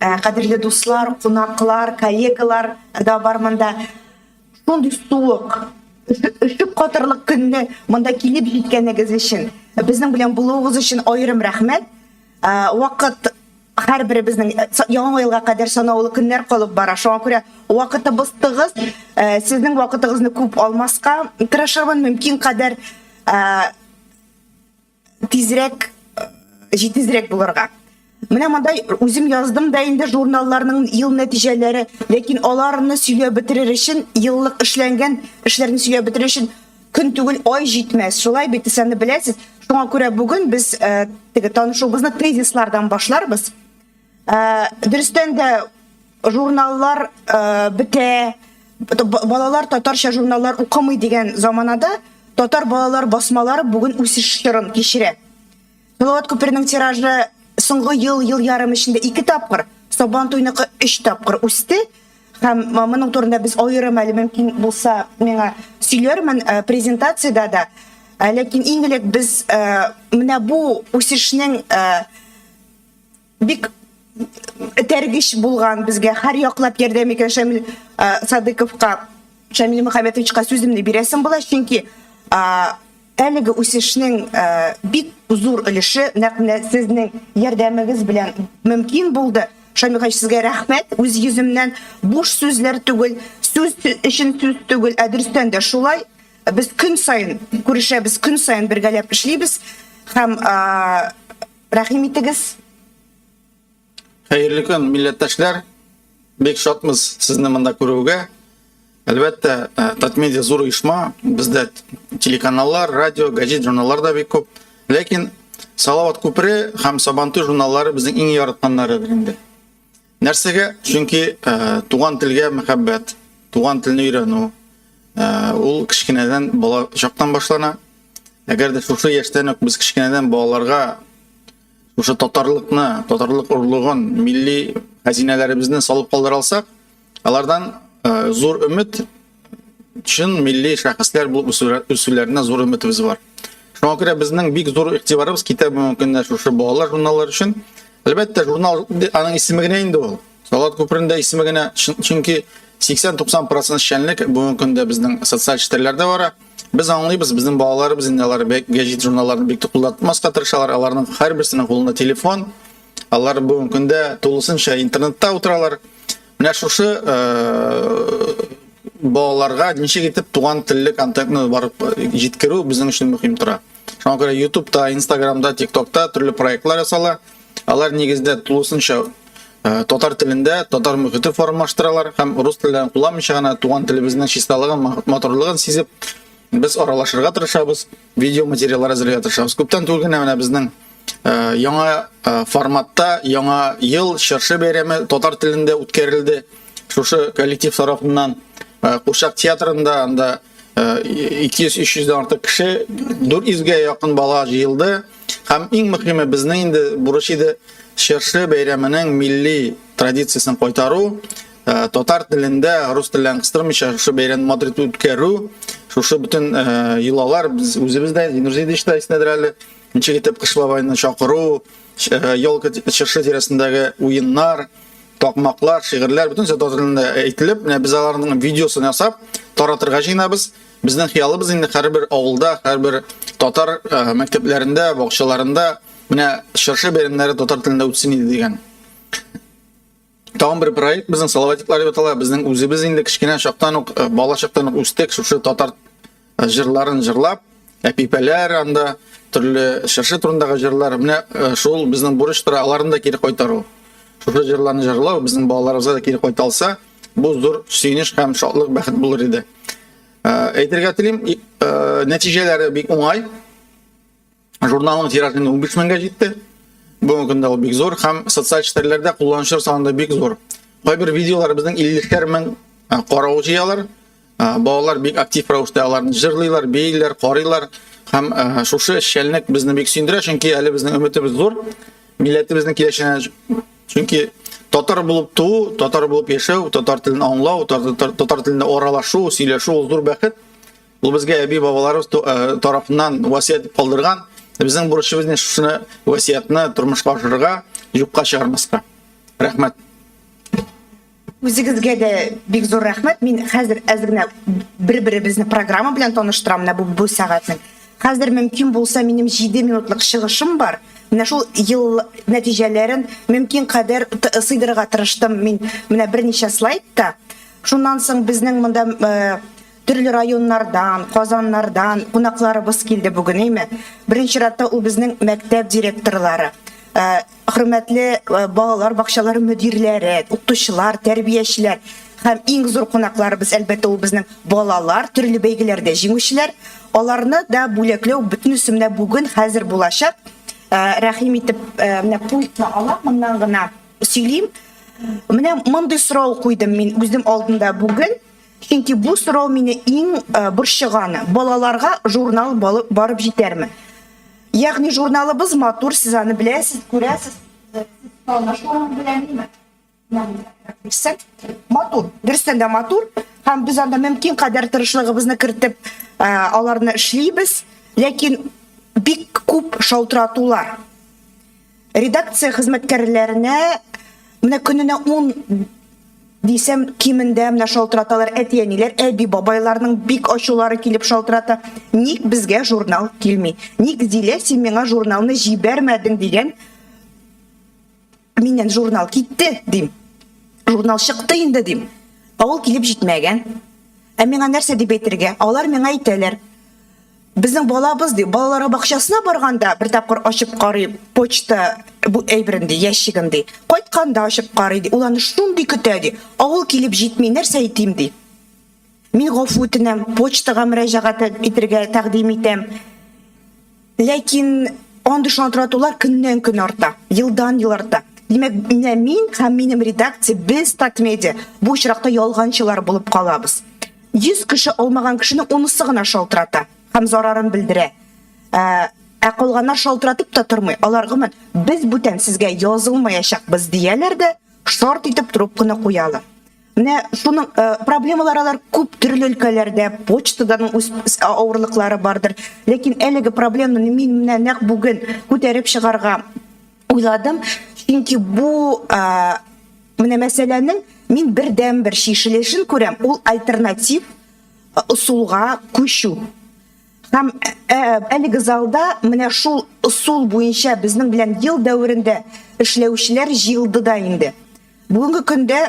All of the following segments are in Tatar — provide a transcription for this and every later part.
Кадерле дуслар, кунаклар, коллегалар да бар монда. Шундый суык, өшеп катырлык көнне монда килеп җиткәнегез өчен, безнең белән булуыгыз өчен аерым рәхмәт. Вакыт һәрберебезнең яңа елга кадәр санаулы көннәр калып бара. Шуңа күрә вакытыбыз тыгыз. Сезнең вакытыгызны күп алмаска тырышырмын, мөмкин кадәр тизрәк, җитезрәк булырга. Менә монда үзем яздым да инде журналларның ел нәтиҗәләре, ләкин аларны сөйләп бетерер өчен, еллык эшләнгән эшләрне сөйләп бетерер өчен көн түгел, ай җитмәс. Шулай бит, сез аны беләсез. Шуңа күрә бүген без теге танышуыбызны тезислардан башларбыз. Дөрестән дә журналлар бетә, балалар татарча журналлар укымый дигән заманада татар балалар басмалары бүген үсеш чорын кичерә. Салават күперенең тиражы соңгы ел, ел ярым эчендә ике тапкыр, Сабантуйныкы өч тапкыр үсте. Һәм моның турында без аерым әле мөмкин булса миңа сөйләрмен презентациядә дә. Ләкин иң элек без менә бу үсешнең бик этәргеч булган безгә һәр яклап ярдәм иткән Шамил Садыковка, Шамил Мөхәммәтовичка сүземне бирәсем була, чөнки әлеге үсешнең бик зур өлеше нәкъ менә сезнең ярдәмегез белән мөмкин булды. Шамил Хәҗ, сезгә рәхмәт үз йөземнән. Буш сүзләр түгел, сүз өчен сүз түгел, ә дөрестән дә шулай. Без көн саен күрешәбез, көн саен бергәләп эшлибез һәм рәхим итегез. Хәерле көн, милләттәшләр! Бик шатмыз сезне монда күрүгә. Әлбәттә, э, Татмедиа зур оешма, бездә телеканаллар, радио, газет, журналлар да бик күп. Ләкин Салават күпере һәм Сабантуй журналлары безнең иң яратканнарыдыр инде. Нәрсәгә? Чөнки э, туган телгә мәхәббәт, туган телне өйрәнү, э, ул кечкенәдән бала чактан башлана. Әгәр дә шушы яшьтән үк без кечкенәдән балаларга шушы татарлыкны, татарлык орлыгын, милли хәзинәләребезне салып калдыра алсак, алардан э, зур өмет, чын милли шәхесләр булып үсүләренә зур өметебез бар. Шуңа күрә безнең бик зур игътибарыбыз китә бүгенге көндә шушы балалар журналлары өчен. Әлбәттә, журнал аның исеме генә инде ул. Салават күперендә исеме генә, чөнки 80-90% эшчәнлек бүгенге көндә безнең социаль челтәрләрдә бара. Без аңлыйбыз, безнең балаларыбыз инде алар гәҗит журналларын бик тә кулда тотмаска тырышалар. Аларның һәрберсенең кулында телефон. Алар бүгенге көндә тулысынча интернетта утыралар. Менә шушы э, балаларга ничек итеп туган телле контентны барып э, җиткерү безнең өчен мөһим тора. Шуңа күрә YouTube'та, Instagram'да, TikTok'та төрле проектлар ясала. Алар нигездә тулысынча э, татар телендә татар мөхите формалаштыралар һәм рус телләрен кулланмыйча гына туган телебезнең чисталыгын, матурлыгын сизеп, без аралашырга тырышабыз, видео материаллар әзерләргә тырышабыз. Күптән түгел генә менә безнең э, яңа э, форматта яңа ел чыршы бәйрәме татар телендә үткәрелде. Шушы коллектив тарафыннан Курчак театрында анда 200-300 дән артык кеше, 400гә якын бала җыелды. Һәм иң мөһиме безнең инде бурыч иде чыршы бәйрәменең милли традициясен кайтару, э, татар телендә рус телен кыстырмыйча шушы бәйрәмне матур итеп үткәрү, шушы бөтен э, йолалар без үзебез дә Зиннур Зәйдович та исендәдер әле, ничек итеп Кыш бабайны чакыру, э, елка чыршы тирәсендәге уеннар, такмаклар, шигырьләр бөтенесе татар телендә әйтелеп, менә без аларның видеосын ясап таратырга җыенабыз. Безнең хыялыбыз инде һәрбер авылда, һәрбер татар э, мәктәпләрендә, бакчаларында менә чыршы бәйрәмнәре татар телендә үтсен иде дигән. Тагын бер проект безнең Салаватиклар дип атала. Безнең үзебез инде кечкенә чактан ук, э, бала чактан ук үстек шушы татар э, җырларын җырлап, әпипәләр анда төрле чыршы турындагы җырлар. Менә шул безнең бурыч тора, аларны да кире кайтару. Шушы җырларны җырлау безнең балаларыбызга да кире кайта алса, бу зур сөенеч һәм шатлык, бәхет булыр иде. Э, әйтергә телим, э, нәтиҗәләре бик уңай. Журналның тиражы инде 15 меңгә җитте. Бүгенге көндә ул бик зур һәм социаль челтәрләрдә кулланучылар саны да бик зур. Кайбер видеолар безнең 50 мең э, карау җыялар. Балалар бик актив рәвештә аларны җырлыйлар, бииләр, карыйлар һәм шушы эшчәнлек безне бик сөендерә, чөнки әле безнең өметебез зур. Милләтебезнең киләчәгенә. Чөнки татар булып туу, татар булып яшәү, татар телен аңлау, татар телендә аралашу, сөйләшү ул зур бәхет. Ул безгә әби бабаларыбыз э, тарафыннан васыять итеп калдырган. Безнең бурычыбыз не шушыны васыятьне тормышка ашырырга, юкка чыгармаска. Рәхмәт. Үзегезгә дә бик зур рәхмәт. Мин хәзер әз генә бер-беребезне программа белән таныштырам менә бу, бу сәгатьнең. Хәзер мөмкин булса минем 7 минутлык чыгышым бар. Менә шул ел нәтиҗәләрен мөмкин кадәр сыйдырырга тырыштым мин менә берничә слайдта. Шуннан соң безнең монда э, төрле районнардан, Казаннардан кунакларыбыз килде бүген, әйме? Беренче чиратта ул безнең мәктәп директорлары. Э, хөрмәтле э, балалар бакчалары мөдирләре, укытучылар, тәрбиячеләр һәм иң зур кунакларыбыз, әлбәттә, ул безнең балалар, төрле бәйгеләрдә җиңүчеләр. Аларны да бүләкләү бөтенесе менә бүген хәзер булачак. Э, рәхим итеп, э, менә пультны алам, моннан гына сөйлим. Менә мондый сорау куйдым мин үзем алдында бүген. Чөнки бу сорау мине иң борчыганы. Балаларга журнал барып җитәрме? Ягъни журналыбыз матур, сез аны беләсез, күрәсез. Таныш аның белән, димме? Матур, дөрестән дә матур. Һәм без анда мөмкин кадәр тырышлыгыбызны кертеп, аларны эшлибез. Ләкин бик күп шалтыратулар. Редакция хезмәткәрләренә менә көненә 10 дисәм, кимендә менә шалтыраталар әти-әниләр, әби-бабайларның бик ачулары килеп шалтырата. Ник безгә журнал килми? Ник Зилә син миңа журналны җибәрмәдең дигән миннән журнал китте, дим. Журнал чыкты инде, дим. Ә ул килеп җитмәгән. Ә миңа нәрсә дип әйтергә? Алар миңа әйтәләр. Безнең балабыз, ди, балалар бакчасына барганда бер тапкыр ачып карый почта бу әйберен, ди, ящигын, ди. Кайтканда ачып карый, ди. Ул аны шундый көтә, ди. Авыл килеп җитми, нәрсә әйтим, ди. Мин гафу үтенәм, почтага мөрәҗәгать итергә тәкъдим итәм. Ләкин андый шалтыратулар көннән-көн арта, елдан-ел арта. Димәк, менә мин һәм минем редакция, без Татмедиа бу очракта ялганчылар булып калабыз. 100 кеше алмаган кешенең унысы гына шалтырата һәм зарарын белдерә. Ә, ә калганнар шалтыратып та тормый. Алар гомумән, без бүтән сезгә язылмаячакбыз дияләр дә, шарт итеп трубканы куялар. Менә шуның э, проблемалар алар күп төрле өлкәләрдә, почтадан үз авырлыклары бардыр. Ләкин әлеге проблеманы мин менә нәкъ бүген күтәреп чыгарга уйладым, чөнки бу э, менә мәсьәләнең мин бердәнбер чишелешен күрәм, ул альтернатив ысулга күчү. Һәм әлеге залда менә шул ысул буенча безнең белән ел дәверендә эшләүчеләр җыелды да инде. Бүгенге көндә,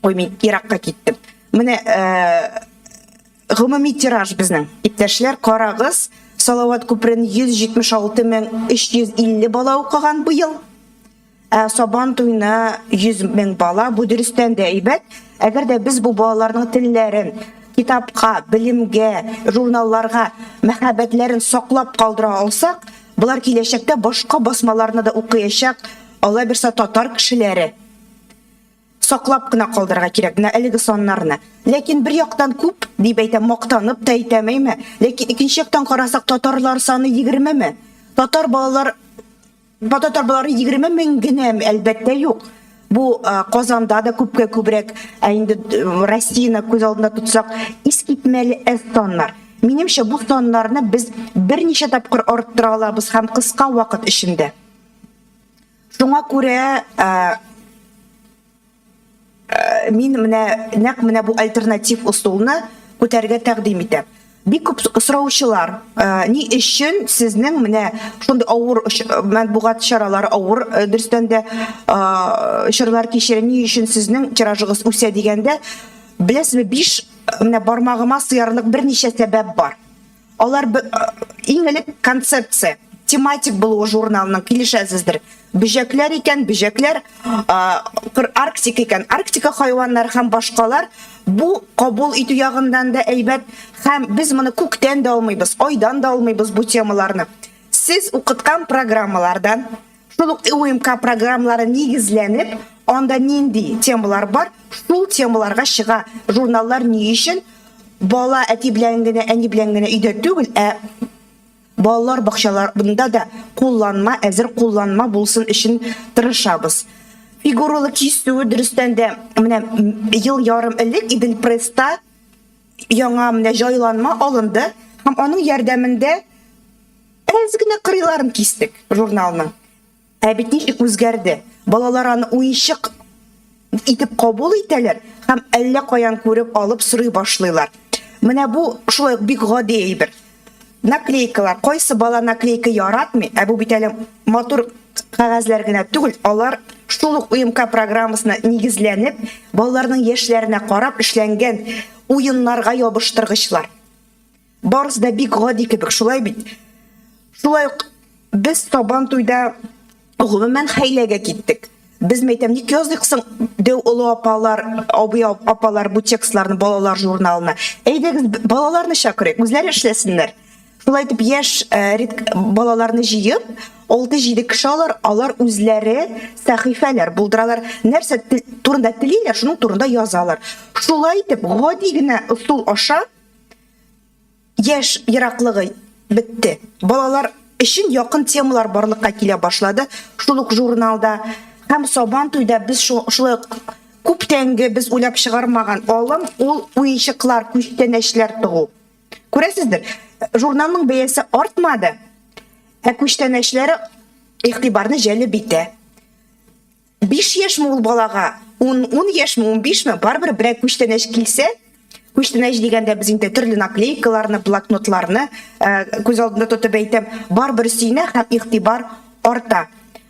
ой, мин еракка киттем. Менә гомуми тираж безнең. Иптәшләр, карагыз, Салават күперен 176 350 бала укыган быел. Ә Сабан туена 100 мең бала, бу дөрестән дә әйбәт. Әгәр дә без бу балаларның телләрен, китапка, белемгә, журналларга мәхәббәтләрен саклап калдыра алсак, болар киләчәктә башка басмаларны да укыячак, Алла бирса, татар кешеләре. Саклап кына калдырырга кирәк менә әлеге саннарны. Ләкин бер яктан күп, дип әйтәм, мактанып та әйтәм, әйме? Ләкин икенче яктан карасак, татарлар саны 20 ме? Татар балалар Татар балалары 20 мең генә, әлбәттә, юк. Бу Казанда да күпкә күбрәк, ә инде Россияне күз алдында тотсак, искитмәле әз саннар. Минемчә, бу саннарны без берничә тапкыр арттыра алабыз һәм кыска вакыт эчендә. Шуңа күрә Мин менә нәкъ менә бу альтернатив ысулны күтәрергә тәкъдим итәм. Бик күп сораучылар, ни өчен сезнең менә шундый авыр матбугат чаралары авыр, дөрестән дә, чорлар кичерә, ни өчен сезнең тиражыгыз үсә дигәндә, беләсезме, биш менә бармагыма сыярлык берничә сәбәп бар. Алар иң элек концепция, тематик булуы журналның килешәсездер. Бөҗәкләр икән, бөҗәкләр, Арктика икән, Арктика хайваннары һәм башкалар. Бу кабул итү ягыннан да әйбәт һәм без моны күктән дә алмыйбыз, айдан да алмыйбыз бу темаларны. Сез укыткан программалардан, шул ук УМК программалары нигезләнеп, анда нинди темалар бар, шул темаларга чыга журналлар ни өчен? Бала әти белән генә, әни белән генә өйдә түгел, ә балалар бакчаларында да кулланма, әзер кулланма булсын өчен тырышабыз. Фигуралы кисү, дөрестән дә, менә ел ярым элек Иделпресста яңа менә җайланма алынды һәм аның ярдәмендә әз генә кырыйларын кистек журналның. Ә бит ничек үзгәрде. Балалар аны уенчык итеп кабул итәләр һәм әллә каян күреп алып сорый башлыйлар. Менә бу шулай ук бик гади әйбер. Наклейкалар. Кайсы бала наклейка яратмый, ә бу бит әле матур кәгазьләр генә түгел, алар шул ук УМК программасына нигезләнеп, балаларның яшьләренә карап эшләнгән уеннарга ябыштыргычлар. Барысы да бик гади кебек, шулай бит? Шулай ук без Сабан туйда гомумән хәйләгә киттек. Без мәйтәм, ник языйк соң дәү олы апалар, абый апалар бу текстларны балалар журналына? Әйдәгез, балаларны чакырыйк, үзләре эшләсеннәр. Шулай итеп, яшь э, балаларны җыеп, 6-7 кеше алар, алар үзләре сәхифәләр булдыралар. Нәрсә турында телиләр, шуның турында язалар. Шулай итеп, гади генә ысул аша Яшь ераклыгы бетте. Балалар өчен якын темалар барлыкка килә башлады. Шул ук журналда һәм Сабан туйда без шулай ук күптәнге без уйлап чыгармаган алым ул уенчыклар, күчтәнәчләр тыгу. Күрәсездер, журналның бәясе артмады, ә күчтәнәчләре игътибарны җәлеп итә. 5 яшьме ул балага, 10, 10 яшьме, 15-ме, барыбер берәр күчтәнәч килсә, күчтәнәч дигәндә без инде төрле наклейкаларны, блокнотларны э, күз алдында тотып әйтәм, барыбер сөенә һәм игътибар арта.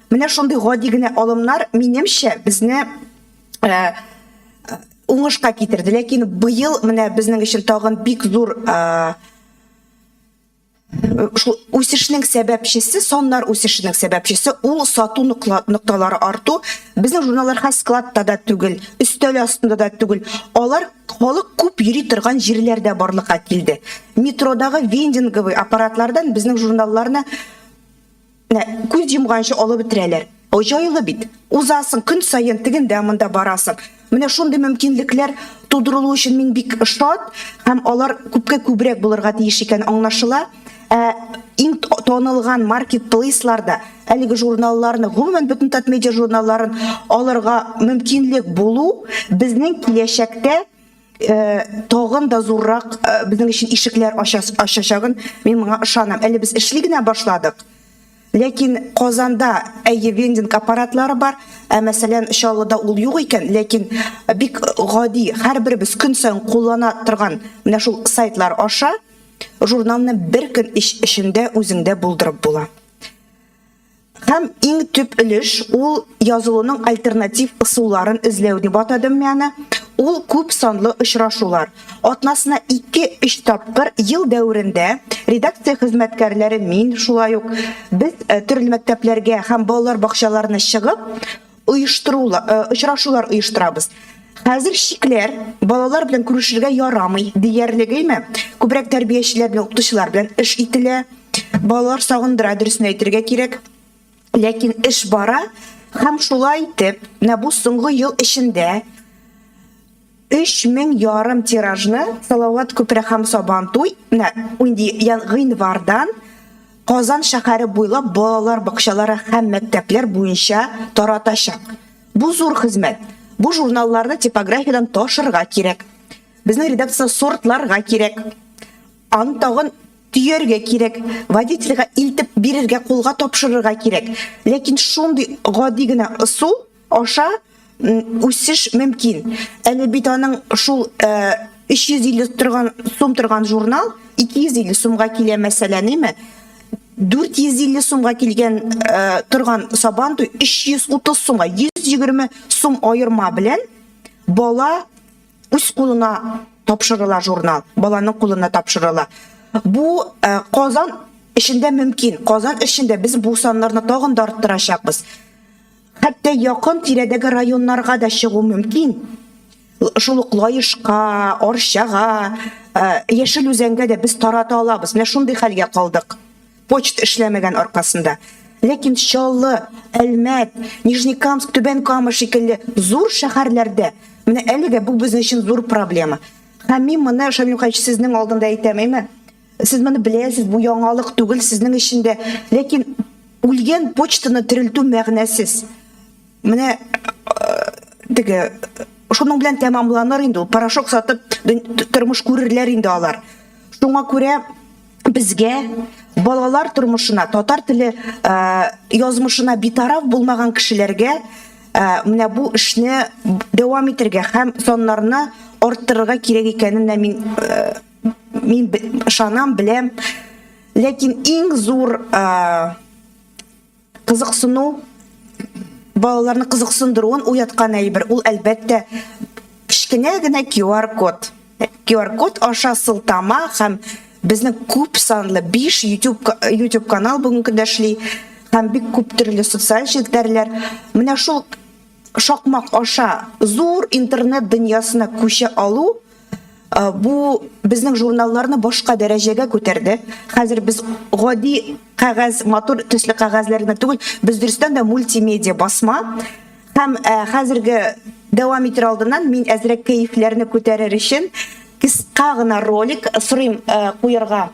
Менә шундый гади генә алымнар, минемчә, безне э, уңышка китерде. Ләкин быел менә безнең өчен тагын бик зур э, Шул үсешнең сәбәпчесе, саннар үсешенең сәбәпчесе ул сату нокталары арту. Безнең журналлар хәзер складта да түгел, өстәл астында да түгел. Алар халык күп йөри торган җирләрдә барлыкка килде. Метродагы вендинговый аппаратлардан безнең журналларны Менә күз йомганчы алып бетерәләр. О, җайлы бит. Узасың, көн саен тегендә монда барасың. Менә шундый мөмкинлекләр тудырылу өчен мин бик шат һәм алар күпкә күбрәк булырга тиеш икән аңлашыла. Ә иң танылган маркетплейсларда әлеге журналларны, гомумән бөтен Татмедиа журналларын алырга мөмкинлек булу безнең киләчәктә Э, тагын да зуррак э, безнең өчен ишекләр ачачагын мин моңа ышанам. Әле без эшли генә башладык. Ләкин Казанда әйе вендинг аппаратлары бар, ә мәсәлән Чаллыда ул юк икән, ләкин бик гади, һәрберебез көн саен куллана торган менә шул сайтлар аша журналны бер көн эчендә үзеңдә булдырып була. Һәм иң төп өлеш, ул язылуның альтернатив ысулларын эзләү дип атадым мин аны. Ул күп санлы очрашулар. Атнасына ике-өч тапкыр ел дәверендә редакция хезмәткәрләре, мин шулай ук, без э, төрле мәктәпләргә һәм балалар бакчаларына чыгып, оештыру, э, очрашулар оештырабыз. Хәзер чикләр, балалар белән күрешергә ярамый диярлек, әйме? Күбрәк тәрбиячеләр белән, укытучылар белән эш ителә. Балалар сагындыра, дөресен әйтергә кирәк. Ләкин эш бара һәм шулай итеп, менә бу соңгы ел эчендә 3000 ярым тиражны Салават күпере һәм Сабантуй, менә инде гыйнвардан Казан шәһәре буйлап балалар бакчалары һәм мәктәпләр буенча таратачак. Бу зур хезмәт. Бу журналларны типографиядән ташырга кирәк. Безнең редакция сортларга кирәк. Аны тагын төяргә кирәк, водительгә илтеп бирергә, кулга тапшырырга кирәк. Ләкин шундый гади генә ысул аша үсеш мөмкин. Әле бит аның шул 350 э, торган сум торган журнал 250 сумга килә мәсәлән, име? 450 сумга килгән э, торган сабан туй 330 сумга, 120 сум аерма белән бала үз кулына тапшырыла журнал, баланың кулына тапшырыла. Бу э, Казан эчендә мөмкин. Казан эчендә без бу саннарны тагын да арттырачакбыз. Хәтта якын тирәдәге районнарга да чыгу мөмкин. Шул ук Лаешка, Арчага, э, Яшел Үзәнгә дә без тарата алабыз. Менә шундый хәлгә калдык. Почта эшләмәгән аркасында. Ләкин Чаллы, Әлмәт, Нижнекамск, Түбән Кама шикелле зур шәһәрләрдә менә әлегә бу безнең өчен зур проблема. Һәм мин моны, Шамил Михайлович, сезнең алдында әйтәм, әйме? Сез моны беләсез, бу яңалык түгел сезнең өчен дә. Ләкин үлгән почтаны терелтү мәгънәсез. Менә теге шуның белән тәмамланыр инде ул. Порошок сатып тормыш күрерләр инде алар. Шуңа күрә безгә балалар тормышына, татар теле язмышына битараф булмаган кешеләргә Менә бу эшне дәвам итәргә һәм саннарны арттырырга кирәк икәненә мин мин ышанам, беләм. Ләкин иң зур кызыксыну балаларны кызыксындыруын уяткан әйбер ул әлбәттә кечкенә генә QR-код. QR-код аша сылтама һәм безнең күп санлы 5 YouTube, YouTube канал бүгенге көндә эшли һәм бик күп төрле социаль челтәрләр. Менә шул шакмак аша зур интернет дөньясына күчә алу бу безнең журналларны башка дәрәҗәгә күтәрде. Хәзер без гади кәгазь, матур төсле кәгазьләр генә түгел, без дөрестән дә мультимедиа басма. Һәм хәзерге дәвам итер алдыннан мин әзрәк кәефләрне күтәрер өчен кыска гына ролик сорыйм куярга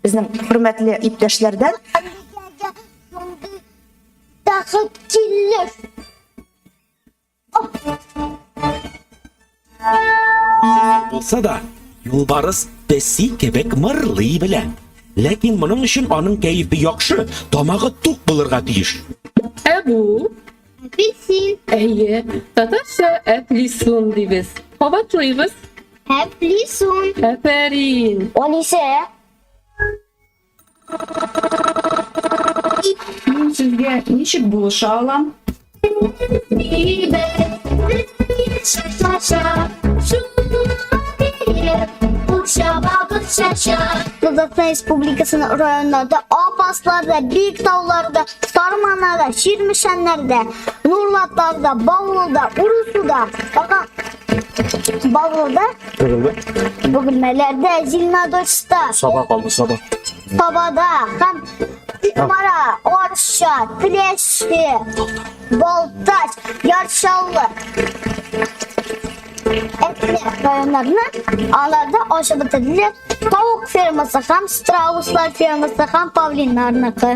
безнең хөрмәтле иптәшләрдән. Бәхет килер. Булса да, юлбарыс песи кебек мырлый белә. Ләкин моның өчен аның кәефе яхшы, тамагы тук булырга тиеш. Ә бу? Апельсин. Әйе, татарча әфлисун дибез. Кабатлыйбыз. Әфлисун. Афәрин. Алисә. Мин сезгә ничек булыша алам? Татарстан Республикасының районнарда, Апасларда, Биектауларда, Сарманнарда, Чирмешәннәрдә, Нурлатларда, Баулыда, Урусуда, Баулыда, Бөгелмәләрдә, Зеленодольскта, Саба калды, Саба. Сабада һәм Кукмара, Арча, Теләче, Балтач, Яр Чаллы, Әтнә районнарына аларда ашап бетерделәр. Тавык фермасы һәм страуслар фермасы һәм павлиннарныкы.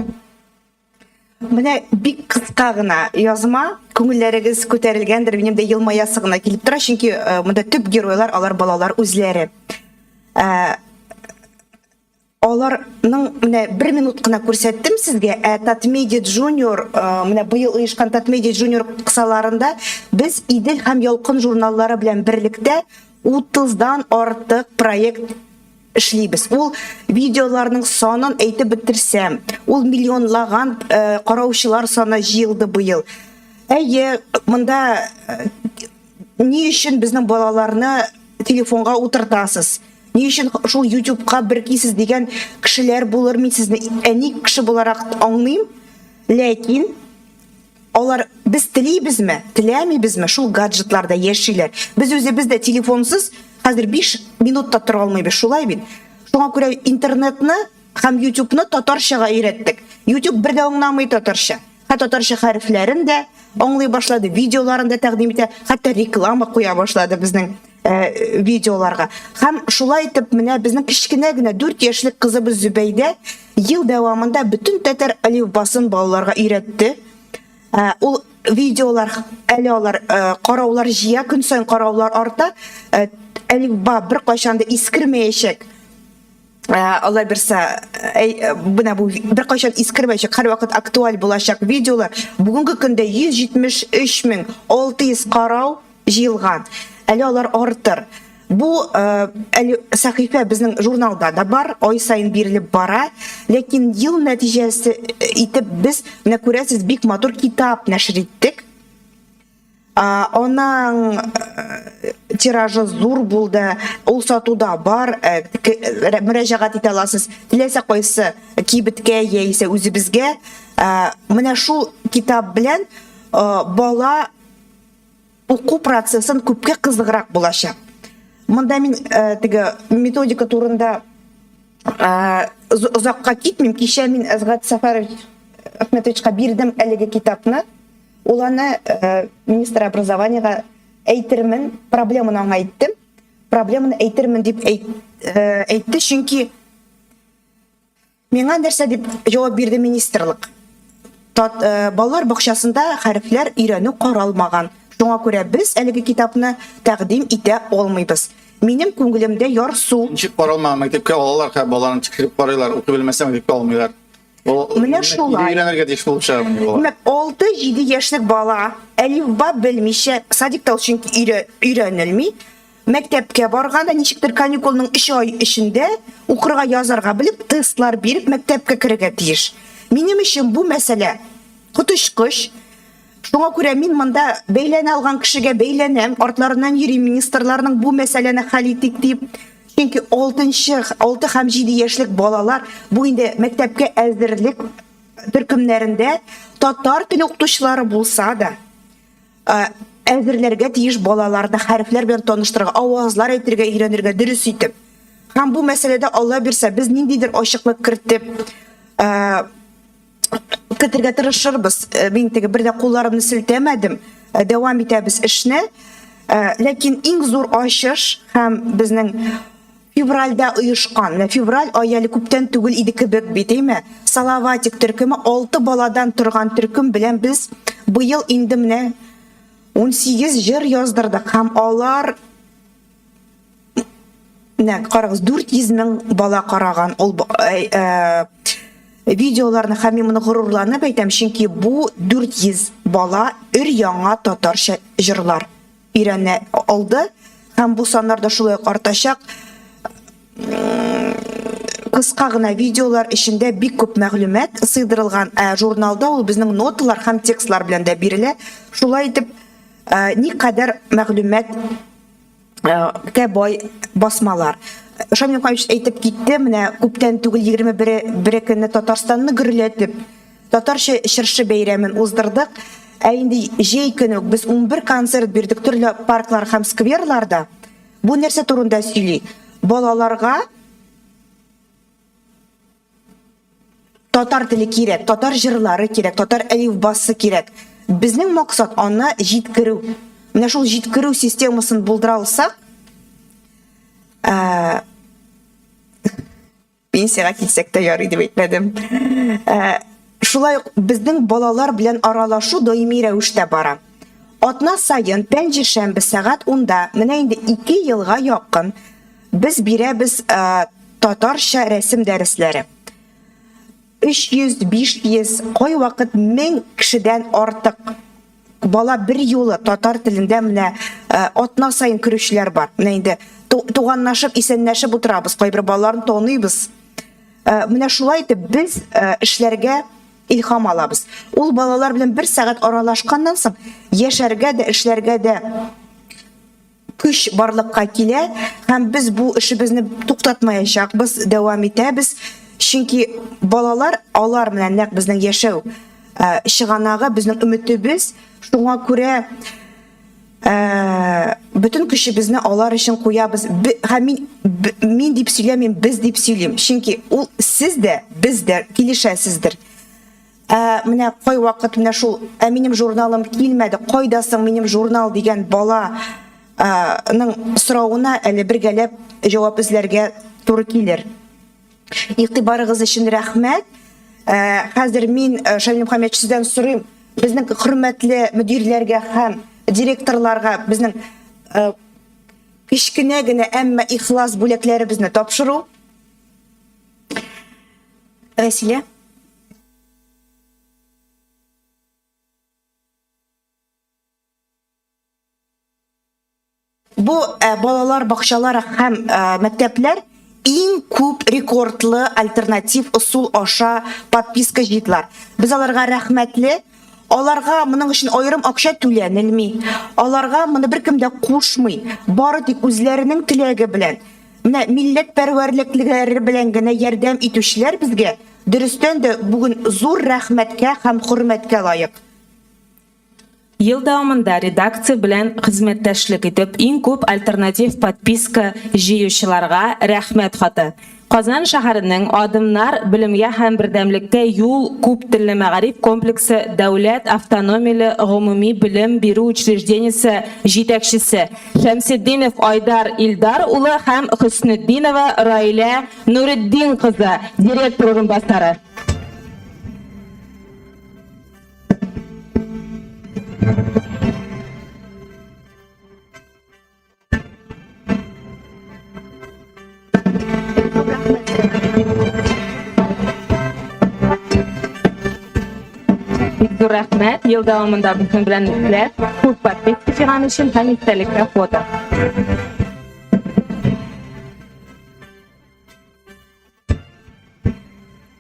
Менә бик кыска гына язма, күңелләрегез күтәрелгәндер, минем дә елмаясы гына килеп тора, чөнки э, монда төп геройлар алар балалар үзләре. Э, аларның менә бер минут кына күрсәттем сезгә, ә Татмедиа Junior, э, менә быел оешкан Татмедиа Junior кысаларында без Идел һәм Ялкын журналлары белән берлектә 30-дан артык проект эшлибез. Ул видеоларның санын әйтеп бетерсәм, ул миллионлаган э, караучылар саны җыелды быел. Әйе, монда э, ни өчен безнең балаларны телефонга утыртасыз? Ни өчен шул YouTubeка беркисез дигән кешеләр булыр, мин сезне әни кеше буларак аңлыйм. Ләкин Алар без телибезме, теләмибезме, шул гаджетларда яшиләр. Без үзебез дә телефонсыз хәзер 5 минут та тора алмыйбыз, шулай бит? Шуңа күрә интернетны һәм YouTubeны татарчага өйрәттек. YouTube бер дә аңламый татарча. Хәтта татарча хәрефләрен дә аңлый башлады, видеоларын да тәкъдим итә, хәтта реклама куя башлады безнең э, видеоларга. Һәм шулай итеп менә безнең кечкенә генә 4 яшьлек кызыбыз Зөбәйдә ел дәвамында бөтен татар әлифбасын балаларга өйрәтте. Э, ул видеолар әле алар э, караулар җыя, көн саен караулар арта. Э, әлифба беркайчан да искермәячәк. Э, алай берса э, менә бу беркайчан искермәячәк, һәрвакыт актуаль булачак видеолар. Бүгенге көндә 173 600 карау җыелган. Әле алар артыр. Бу э, әле сәхифә безнең журналда да бар, ай саен бирелеп бара. Ләкин ел нәтиҗәсе итеп без, менә күрәсез, бик матур китап нәшер иттек. Аның э, тиражы зур булды, ул сатуда бар, э, э, мөрәҗәгать итә аласыз. Теләсә кайсы кибеткә яисә үзебезгә. Менә шул китап белән бала уку процессын күпкә кызыграк булачак. Монда мин теге методика турында озакка китмим. Кичә мин Әзгать Сәфәрович Әхмәтовичка бирдем әлеге китапны. Ул аны э, министр образованиега әйтермен, проблеманы аңа әйттем. Проблеманы әйтермен дип әйт, э, әйтте, чөнки миңа нәрсә дип җавап бирде министрлык. Тат, э, балалар бакчасында хәрефләр өйрәнү каралмаган. Шуңа күрә без әлеге китапны тәкъдим итә алмыйбыз. Минем күңелемдә ярсу. Ничек каралмаган мәктәпкә алалар, баланы тикшереп карыйлар, укый белмәсә мәктәпкә алмыйлар. Менә шулай. Өйрәнергә тиеш булып чыга бу бала. Димәк, 6-7 яшьлек бала әлифба белмичә, садикта ул чөнки өйрәнелми, мәктәпкә барганда ничектер каникулның 3 ай эчендә укырга язарга белеп, тестлар биреп мәктәпкә керергә тиеш. Минем өчен бу мәсьәлә коточкыч. Шуңа күрә мин монда бәйләнә алган кешегә бәйләнәм, артларыннан йөрим министрларның бу мәсьәләне хәл итик дип. Чөнки алтынчы, алты һәм җиде яшьлек балалар бу инде мәктәпкә әзерлек төркемнәрендә татар теле укытучылары булса да, әзерләргә тиеш балаларны хәрефләр белән таныштырырга, авазлар әйтергә өйрәнергә дөрес итеп. Һәм бу мәсьәләдә Алла бирсә, без ниндидер ачыклык кертеп, кертергә тырышырбыз. Э, мин теге бер дә кулларымны селтәмәдем. Э, дәвам итәбез эшне. Э, ләкин иң зур ачыш һәм безнең февральдә оешкан, менә февраль ае әле күптән түгел иде кебек бит, әйме? Салаватик төркеме 6 баладан торган төркем белән без быел инде менә 18 җыр яздырдык һәм алар Менә карагыз, 400 мең бала караган ул э, э, видеоларны һәм мин моны горурланып әйтәм, чөнки бу 400 бала өр-яңа татарча җырлар өйрәнә алды һәм бу саннар да шулай ук артачак. Кыска гына видеолар эчендә бик күп мәгълүмат сыйдырылган, ә журналда ул безнең ноталар һәм текстлар белән дә бирелә. Шулай итеп, э, никадәр мәгълүмат кә бай басмалар. Шамил Мухаммедович әйтеп китте, менә күптән түгел 21 бере көнне Татарстанны гөрләтеп, татарча чыршы бәйрәмен уздырдык. Ә инде җәй көне үк без 11 концерт бирдек төрле парклар һәм скверларда. Бу нәрсә турында сөйли? Балаларга Татар теле кирәк, татар җырлары кирәк, татар әлифбасы кирәк. Безнең максат аны җиткерү. Менә шул җиткерү системасын булдыра алсак, ә, пенсиягә китсәк тә ярый дип әйтмәдем. Ә, шулай ук безнең балалар белән аралашу даими рәвештә бара. Атна саен пәнҗешәмбе сәгать 10-да, менә инде 2 елга якын Без бирәбез татарча рәсем дәресләре. 300, 500, кайвакыт 1000 кешедән артык бала бер юлы татар телендә менә атна саен керүчеләр бар. Менә инде туганлашып, исәнләшеп утырабыз, кайбер балаларны таныйбыз. Менә шулай итеп без эшләргә илһам алабыз. Ул балалар белән бер сәгать аралашканнан соң яшәргә дә, эшләргә дә көч барлыкка килә һәм без бу эшебезне туктатмаячакбыз, дәвам итәбез. Чөнки балалар, алар менә нәкъ безнең яшәү э, чыганагы, безнең өметебез. Шуңа күрә э, бөтен көчебезне алар өчен куябыз. Һәм мин мин дип сөйләмим, без дип сөйлим. Чөнки ул сез дә, без дә килешәсездер. Ә менә кайвакыт менә шул, ә минем журналым килмәде, кайда соң минем журнал дигән бала ның соравына әле бергәләп җавап эзләргә туры килер. Игътибарыгыз өчен рәхмәт. Хәзер мин Шамил Мөхәммәтович сездән сорыйм, безнең хөрмәтле мөдирләргә һәм директорларга безнең кечкенә генә, әмма ихлас бүләкләребезне тапшыру. Вәсилә. Бу э, балалар бакчалары һәм э, мәктәпләр иң күп рекордлы альтернатив ысул аша подписка җыйдылар. Без аларга рәхмәтле. Аларга моның өчен аерым акча түләнелми. Аларга моны беркем дә кушмый. Бары тик үзләренең теләге белән. Менә милләтпәрвәрлекләре белән генә ярдәм итүчеләр безгә дөрестән дә бүген зур рәхмәткә һәм хөрмәткә лаек. Ел дәвамында редакция белән хезмәттәшлек итеп иң күп альтернатив подписка җыючыларга Рәхмәт хаты. Казан шәһәренең Адымнар белемгә һәм бердәмлеккә юл күп телле мәгариф комплексы дәүләт автономияле гомуми белем бирү учреждениесе җитәкчесе Шәмсетдинов Айдар Илдар улы һәм Хөснетдинова Раилә Нуретдин кызы, директор урынбасары. зур рәхмәт. Ел дәвамында безнең белән эшләп, күп подписка җыйган өчен һәм истәлеккә фото.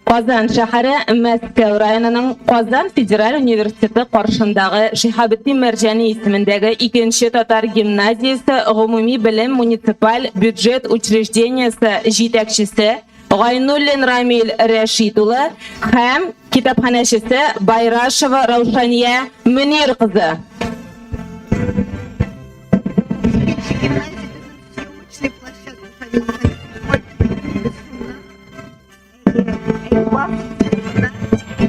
Казан шәһәре Мәскәү районының Казан федераль университеты каршындагы Шиһабетдин Мәрҗани исемендәге икенче татар гимназиясе гомуми белем муниципаль бюджет учреждениесе җитәкчесе Гайнуллин Рамил Рәшит улы һәм китапханәчесе Байрашева Раушания Мөнир кызы. Икенче гимназия безнең съемочный площадка Шамил Мөхәммәтов.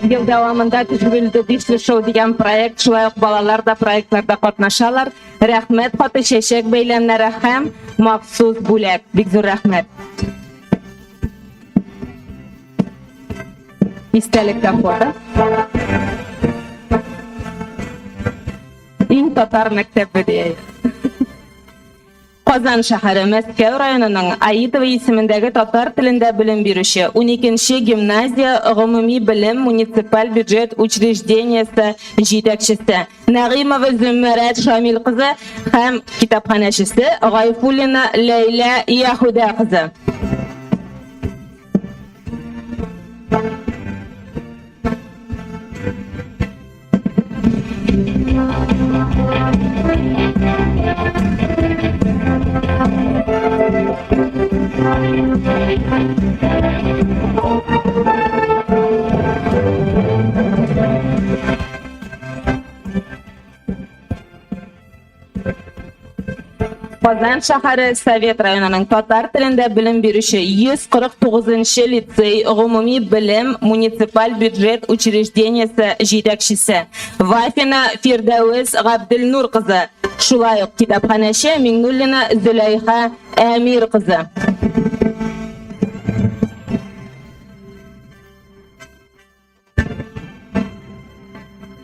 Ел дәвамында төзелде бишле шоу дигән проект, шулай ук балалар да проектларда катнашалар. Рәхмәт хаты, чәчәк бәйләмнәре һәм махсус бүләк. Бик зур рәхмәт. Истәлеккә фото. Иң татар мәктәбе дия. Казан шәһәре Мәскәү районының Аитова исемендәге татар телендә белем бирүче уникенче гимназия гомуми белем муниципаль бюджет учреждениесе җитәкчесе Нәгыймова Зөмәрәт Шамил кызы һәм китапханәчесе Гайфуллина Ләйлә Яһүдә кызы. Казан шәһәре Совет районының татар телендә белем бирүче 149 нчы лицей гомуми белем муниципаль бюджет учреждениесе җитәкчесе Вафина Фирдәвес Габделнур кызы, шулай ук китапханәче Миңнуллина Зөләйха Әмир кызы.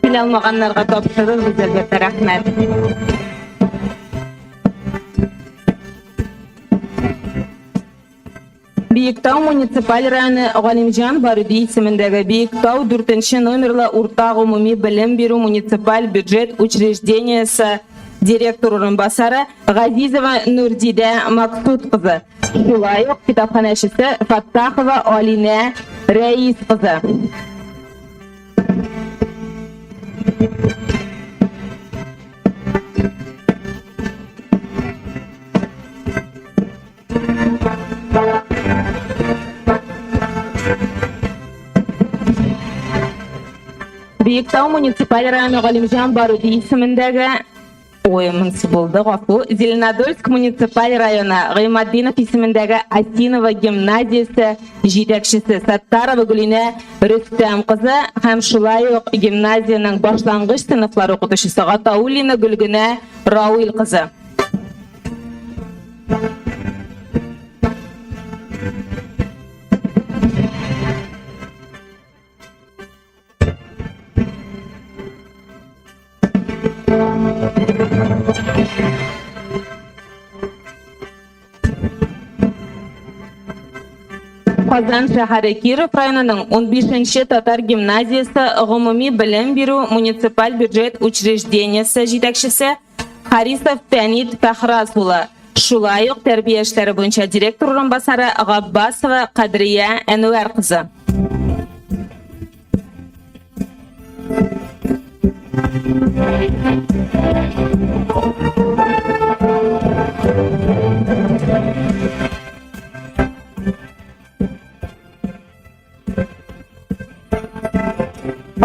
Килә алмаганнарга тапшырырбыз, әлбәттә, рәхмәт. Биектау муниципаль районы Галимҗан Баруди исемендәге Биектау 4 номерлы урта гомуми белем бирү муниципаль бюджет учреждениесе директор урынбасары Газизова Нурдидә Максут кызы. Шулай ук китапханәчесе Фаттахова Алинә Рәис кызы. Биектау муниципаль районы Галимҗан Баруди исемендәге Ой, монысы булды, гафу. Зеленодольск муниципаль районы Гыйматдинов исемендәге Осиново гимназиясе җитәкчесе Саттарова Гөлинә Рөстәм кызы һәм шулай ук гимназиянең башлангыч сыйныфлар укытучысы Гатауллина Гөлгенә Рауил кызы. Казан шәһәре Киров районының 15 татар гимназиясе гомуми белем бирү муниципаль бюджет учреждениесе җитәкчесе Харисов Фәнит Фәхрас улы, шулай ук тәрбия эшләре буенча директор урынбасары Габбасова Кадрия Әнвәр кызы.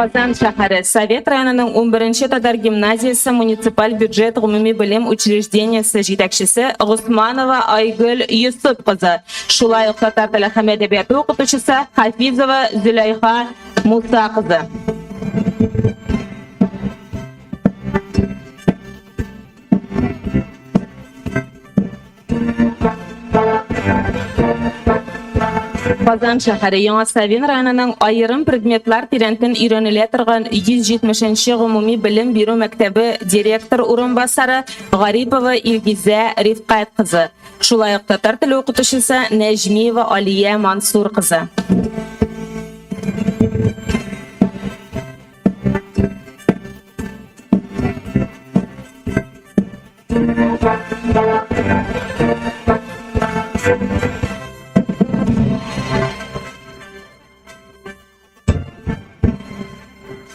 Казан шәһәре Совет районының 11 татар гимназиясе муниципаль бюджет гомуми белем учреждениесе җитәкчесе Госманова Айгөл Йосып кызы, шулай ук татар теле һәм әдәбияты укытучысы Хафизова Зөләйха Муса кызы. Казан шәһәре Яңа Савин районының аерым предметлар тирәнтен өйрәнелә торган 170 нче гомуми белем бирү мәктәбе директор урынбасары Гарипова Илгизә Рифкать кызы, шулай ук татар теле укытучысы Нәҗмиева Алия Мансур кызы.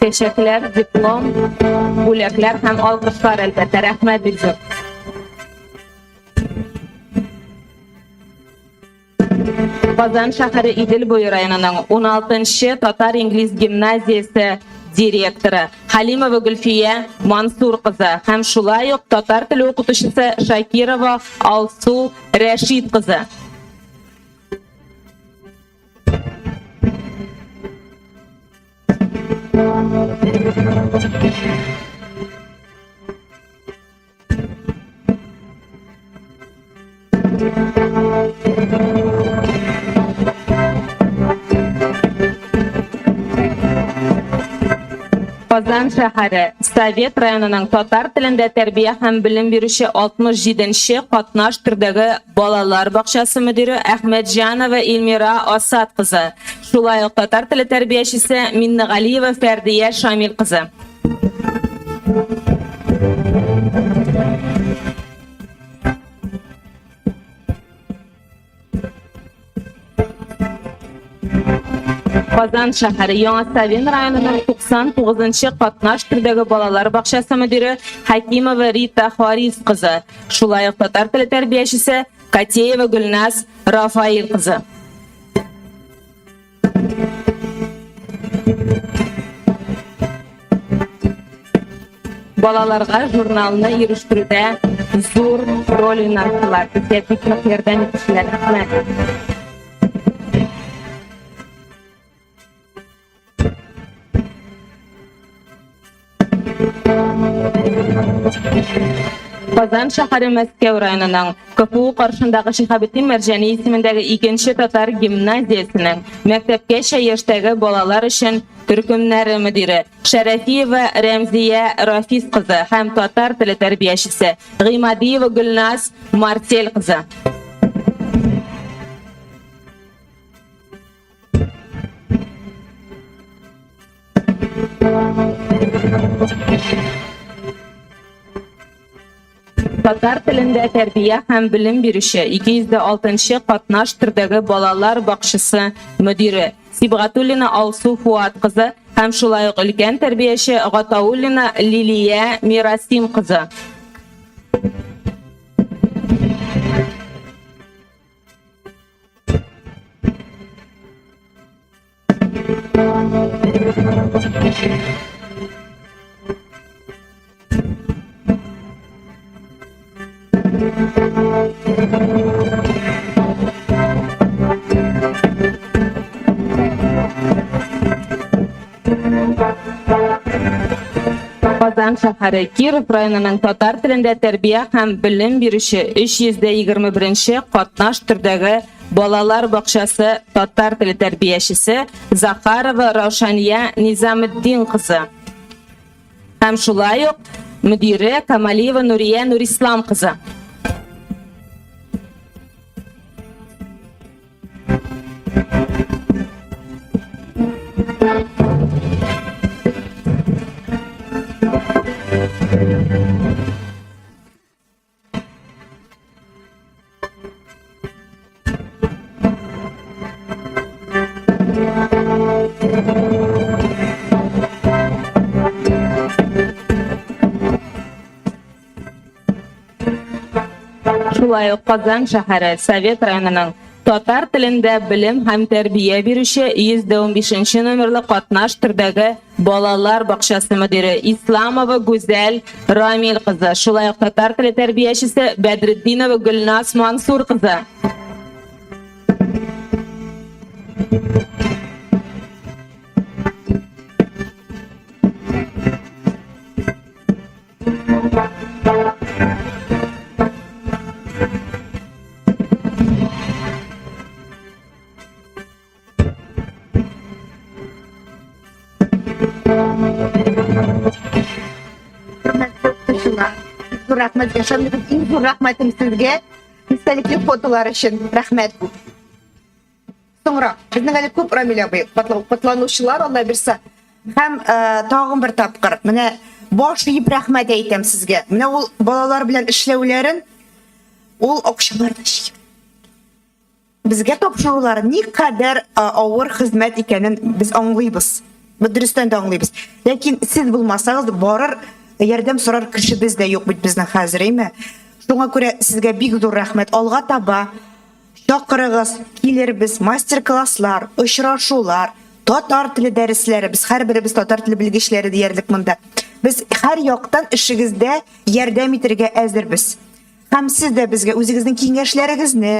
Чәчәкләр, диплом, бүләкләр һәм алкышлар, әлбәттә. Рәхмәт бик зур. Казан шәһәре Идел буе районының 16-нчы татар-инглиз гимназиясе директоры Халимова Гөлфия Мансур кызы һәм шулай ук татар теле укытучысы Шакирова Алсу Рәшит кызы. Казан шәһәре Совет районының татар телендә тәрбия һәм белем бирүче 67 нче катнаш төрдәге балалар бакчасы мөдире Әхмәтҗанова Эльмира Асат кызы, шулай ук татар теле тәрбиячесе Миннегалиева Фәрдия Шамил кызы. Казан шәһәре Яңа Савин районының 99-нчы катнаш төрдәге балалар бакчасы мөдире Хакимова Рита Харис кызы, шулай ук татар теле тәрбиячесе Катеева Гөлназ Рафаил кызы. Балаларга журналны ирештерүдә зур роль уйнаттылар. Безгә бик нык ярдәм итүчеләр. Рәхмәт. Казан шәһәре Мәскәү районының КФУ каршындагы Шиһабетдин Мәрҗани исемендәге икенче татар гимназиясенең мәктәпкәчә яшьтәге балалар өчен төркемнәре мөдире Шәрәфиева Рәмзия Рафис кызы һәм татар теле тәрбиячесе Гыймадиева Гөлназ Марсель кызы. Татар телендә тәрбия һәм белем бирүче 206 катнаш төрдәге балалар бакчасы мөдире Сибгатуллина Алсу Фуат кызы һәм шулай ук өлкән тәрбияче Гатауллина Лилия Мирасим кызы. Казан шәһәре Киров районының татар телендә тәрбия һәм белем бирүче 321 катнаш төрдәге балалар бакчасы татар теле тәрбиячесе Захарова Раушания Низаметдин кызы һәм шулай ук мөдире Камалиева Нурия Нурислам кызы. Шулай ук Казан шәһәре Совет районының татар телендә белем һәм тәрбия бирүче 115 нче номерлы катнаш төрдәге балалар бакчасы мөдире Исламова Гүзәл Рамил кызы, шулай ук татар теле тәрбиячесе Бәдретдинова Гөлназ Мансур кызы. Хөрмәтле укытучылар, зур рәхмәт. Иң зур рәхмәтем сезгә. Истәлекле фотолар өчен рәхмәт. Соңрак, безнең әле күп Рамил абый котланучылар, Алла бирсә. Һәм э, тагын бер тапкыр, менә баш иеп рәхмәт әйтәм сезгә. Менә ул балалар белән эшләүләрен, ул акчалар да җыеп. Безгә тапшырулар никадәр э, авыр хезмәт икәнен без аңлыйбыз. Без дөрестән дә аңлыйбыз. Ләкин сез булмасагыз, барыр ярдәм сорар кешебез дә юк бит безнең хәзер, әйме? Шуңа күрә сезгә бик зур рәхмәт. Алга таба чакырыгыз, килербез, мастер-класслар, очрашулар, татар теле дәресләре. Без һәрберебез татар теле белгечләре диярлек монда. Без һәр яктан эшегездә ярдәм итәргә әзербез. Һәм сез дә безгә үзегезнең киңәшләрегезне,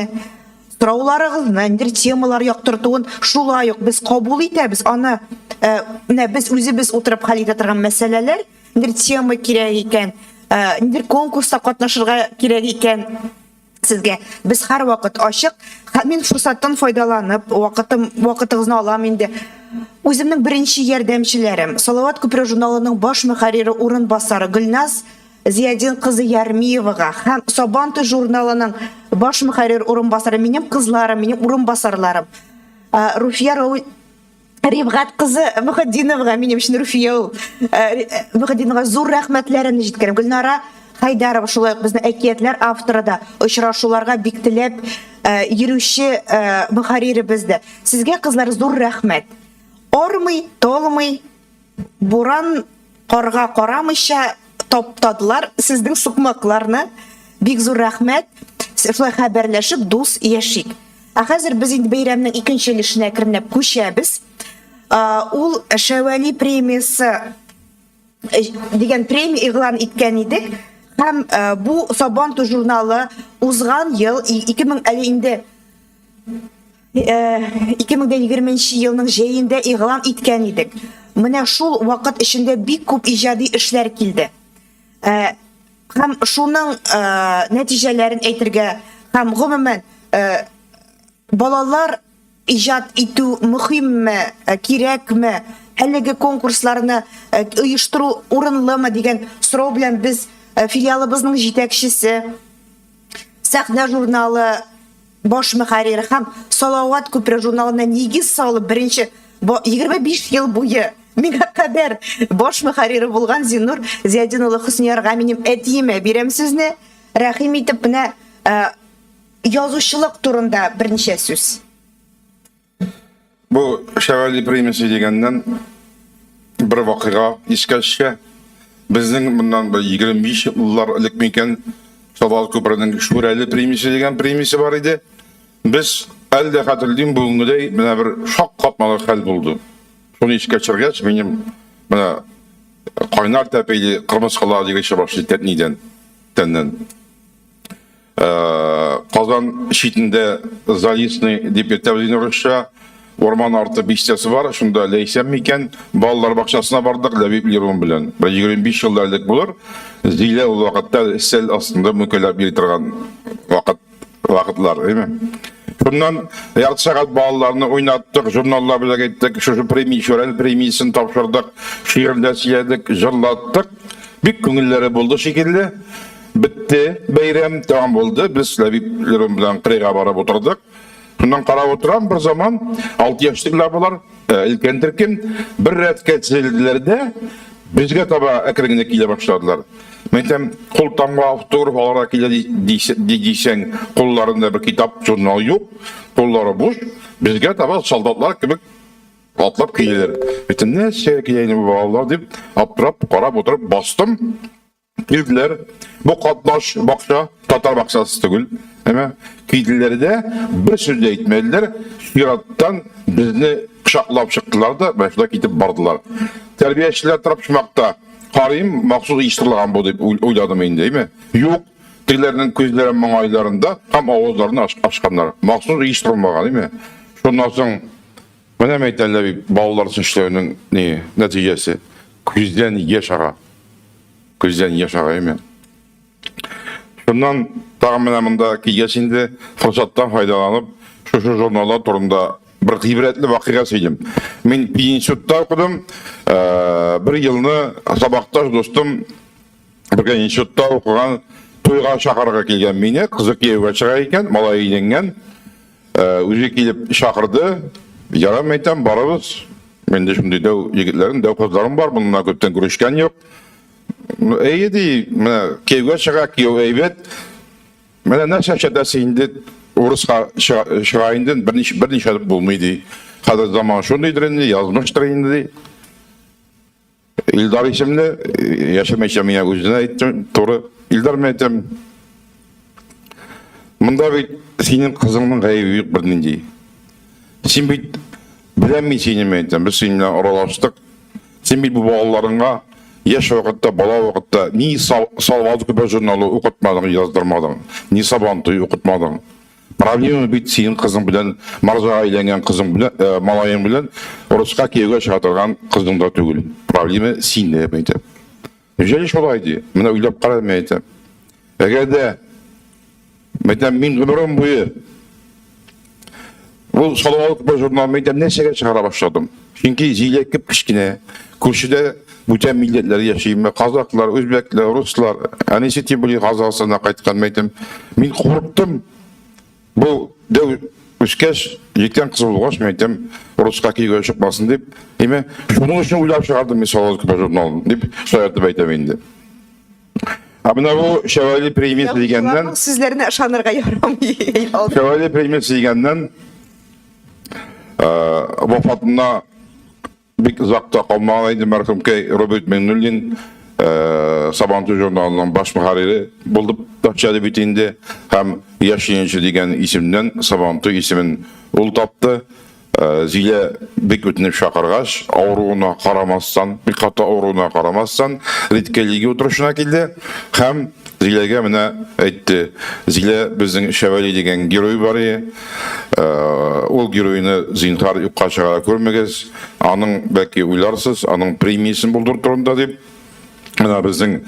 сорауларыгызны, ниндидер темалар яктыртуын шулай ук без кабул итәбез. Аны э, менә без үзебез утырып хәл итә торган мәсьәләләр, ниндидер тема кирәк икән, э, ниндидер конкурста катнашырга кирәк икән сезгә. Без һәрвакыт ачык. Һәм мин форсаттан файдаланып, вакытым, вакытыгызны алам инде. Үземнең беренче ярдәмчеләрем, Салават күпере журналының баш мөхәррире урынбасары Гөлназ Зиядин кызы Ярмиевага һәм Сабантуй журналының баш мөхәррир урынбасары, минем кызларым, минем урынбасарларым, Руфия Рауль Рифгать кызы Мөхетдиновага, минем өчен Руфия ул, Мөхетдиновага зур рәхмәтләремне җиткерәм. Гөлнара Хәйдәрова шулай ук безнең әкиятләр авторы да, очрашуларга бик теләп йөрүче мөхәрриребез дә. Сезгә, кызлар, зур рәхмәт. Армый, талмый, Буран карга карамыйча таптадылар сезнең сукмакларны. Бик зур рәхмәт. Шулай хәбәрләшеп, дус яшик. Ә хәзер без инде бәйрәмнең икенче өлешенә әкренләп күчәбез. Ул Шәвәли премиясе э, дигән премия игълан иткән идек. Һәм э, бу Сабантуй журналы узган ел 2000 әле инде 2020 елның җәендә игълан иткән идек. Менә шул вакыт эчендә бик күп иҗади эшләр килде. Э, һәм шуның э, нәтиҗәләрен әйтергә һәм гомумән э, балалар иҗат итү мөһимме, кирәкме, әлеге конкурсларны оештыру урынлымы дигән сорау белән без филиалыбызның җитәкчесе Сәхнә журналы баш мөхәррире һәм Салават күпере журналына нигез салып беренче 25 ел буе миңа кадәр баш мөхәррире булган Зиннур Зиятдин улы Хөсниярга минем әтиемә бирәм сүзне. Рәхим итеп менә э, язучылык турында берничә сүз. Бу Шәвәли премиясе дигәннән бер вакыйга искә төшә. Безнең моннан бер 25 еллар элек микән Салават күперенең Шүрәле премиясе дигән премиясе бар иде. Без әле дә хәтерлим, бүгенгедәй менә бер шаккатмалы хәл булды. Шуны искә төшергәч, минем менә кайнар тәпәйле кырмыскалар дигәнчә башлый тәннидән, тәннән. Э, Казан читендә Залесный дип йөртәбез инде русча. Урман арты бистәсе бар, шунда Ләйсән микән, балалар бакчасына бардык Ләбиб Лерон белән. Бер 25 ел элек булыр. Зилә ул вакытта өстәл астында мүкәләп йөри торган вакыт вакытлар, әйме? Шуннан ярты сәгать балаларны уйнаттык, журналлар бүләк иттек, шушы премия, Шүрәле премиясен тапшырдык, шигырьләр сөйләдек, җырлаттык. Бик күңелләре булды шикелле. Бетте бәйрәм, тәмам булды. Без Ләбиб Лерон белән кырыйга барып утырдык. Шуннан карап утырам, бер заман 6 яшьлекләр болар, э, өлкән төркем, бер рәткә тезелделәр дә, безгә таба әкрен генә килә башладылар. Мин әйтәм, кул тамга автограф алырга килә дисәң, кулларында бер китап, журнал юк, куллары буш, безгә таба солдатлар кебек атлап киләләр. Әйтәм, нәрсәгә килә инде бу балалар дип, аптырап, карап утырып бастым. Килделәр. Бу катнаш бакча, татар бакчасы түгел. Әмма килделәр дә бер сүз дә әйтмәделәр. Чираттан безне кочаклап чыктылар да, менә шунда китеп бардылар. Тәрбиячеләр торып шмакта. Карыйм, махсус оештырылган бу дип уйладым инде, әйме? Юк, тегеләрнең күзләре маңгайларында һәм авызларын ачканнар. Махсус оештырылмаган, әйме? Шуннан соң менә мәйтәләр бит балалар өчен эшләүнең ни нәтиҗәсе. Күздән яшь ага. Күздән яшь ага, әйме? Шуннан тагын менә монда килгәч инде форсаттан файдаланып, шушы журналлар турында бер гыйбрәтле вакыйга сөйлим. Мин пединститутта укыдым. Э, бер елны сабакташ дустым бергә институтта укыган туйга чакырырга килгән мине, кызы кияүгә чыга икән, малай өйләнгән. Э, үзе килеп чакырды. Ярар, әйтәм, барабыз. Менде шундый дәү егетләрем, дәү кызларым бар, моннан күптән күрешкән юк. Әйе ди, менә кияүгә чыга, кияү әйбәт. Менә нәрсә эшләтәсе инде, урыска чыга инде, берничә булмый ди. Хәзер заман шундыйдыр инде, язмыштыр инде ди. Илдар исемле, яшермәйчә миңа үзенә әйттем, туры. Илдар, мин әйтәм, монда бит синең кызыңның гаебе юк бернинди. Син бит беләм мин сине, мин әйтәм, без синең белән аралаштык. Син бит бу балаларыңа яшь вакытта, бала вакытта ни Салават күпере журналы укытмадың, яздырмадың, ни Сабантуй укытмадың. Проблема бит синең кызың белән, марҗага әйләнгән кызың белән, э, малаең белән урыска кияүгә чыга торган кызың да түгел. Проблема синдә, мин әйтәм. Неужели шулай ди? Менә уйлап кара, мин әйтәм. Әгәр дә мин әйтәм, мин гомерем буе Бу Салават күпере журналын мин әйтәм, нәрсәгә чыгара башладым? Чөнки Зилә кеп-кечкенә, күршедә бүтән милләтләр яши, казаклар, үзбәкләр, руслар, әнисе тем более Казахстаннан кайткан, мин әйтәм, мин курыктым. Бу дәү үскәч, җиткән кыз булгач, мин әйтәм, руска кияүгә чыкмасын дип, әйме, шуның өчен уйлап чыгардым мин Салават күпере журналын, дип шаяртып әйтәм инде. Ә менә бу Шәвәли премиясе дигәннән, Язучыларның сүзләренә ышанырга ярамый. Шәвәли премиясе дигәннән, вафатына бик озак та калмаган иде мәрхүмкәй Роберт Миңнуллин Сабантуй журналының баш мөхәррире булып ташлады бит инде һәм Яшь ленинчы дигән исемнән Сабантуй исемен ул тапты. Зилә бик үтенеп чакыргач, авыруына карамастан, бик каты авыруына карамастан, редколлегия утырышына килде һәм Зиләгә менә әйтте, Зилә, безнең Шәвәли дигән герой бар ие. Ул геройны зинһар юкка чыгара күрмәгез. Аның бәлки уйларсыз, аның премиясен булдыру турында дип. Менә безнең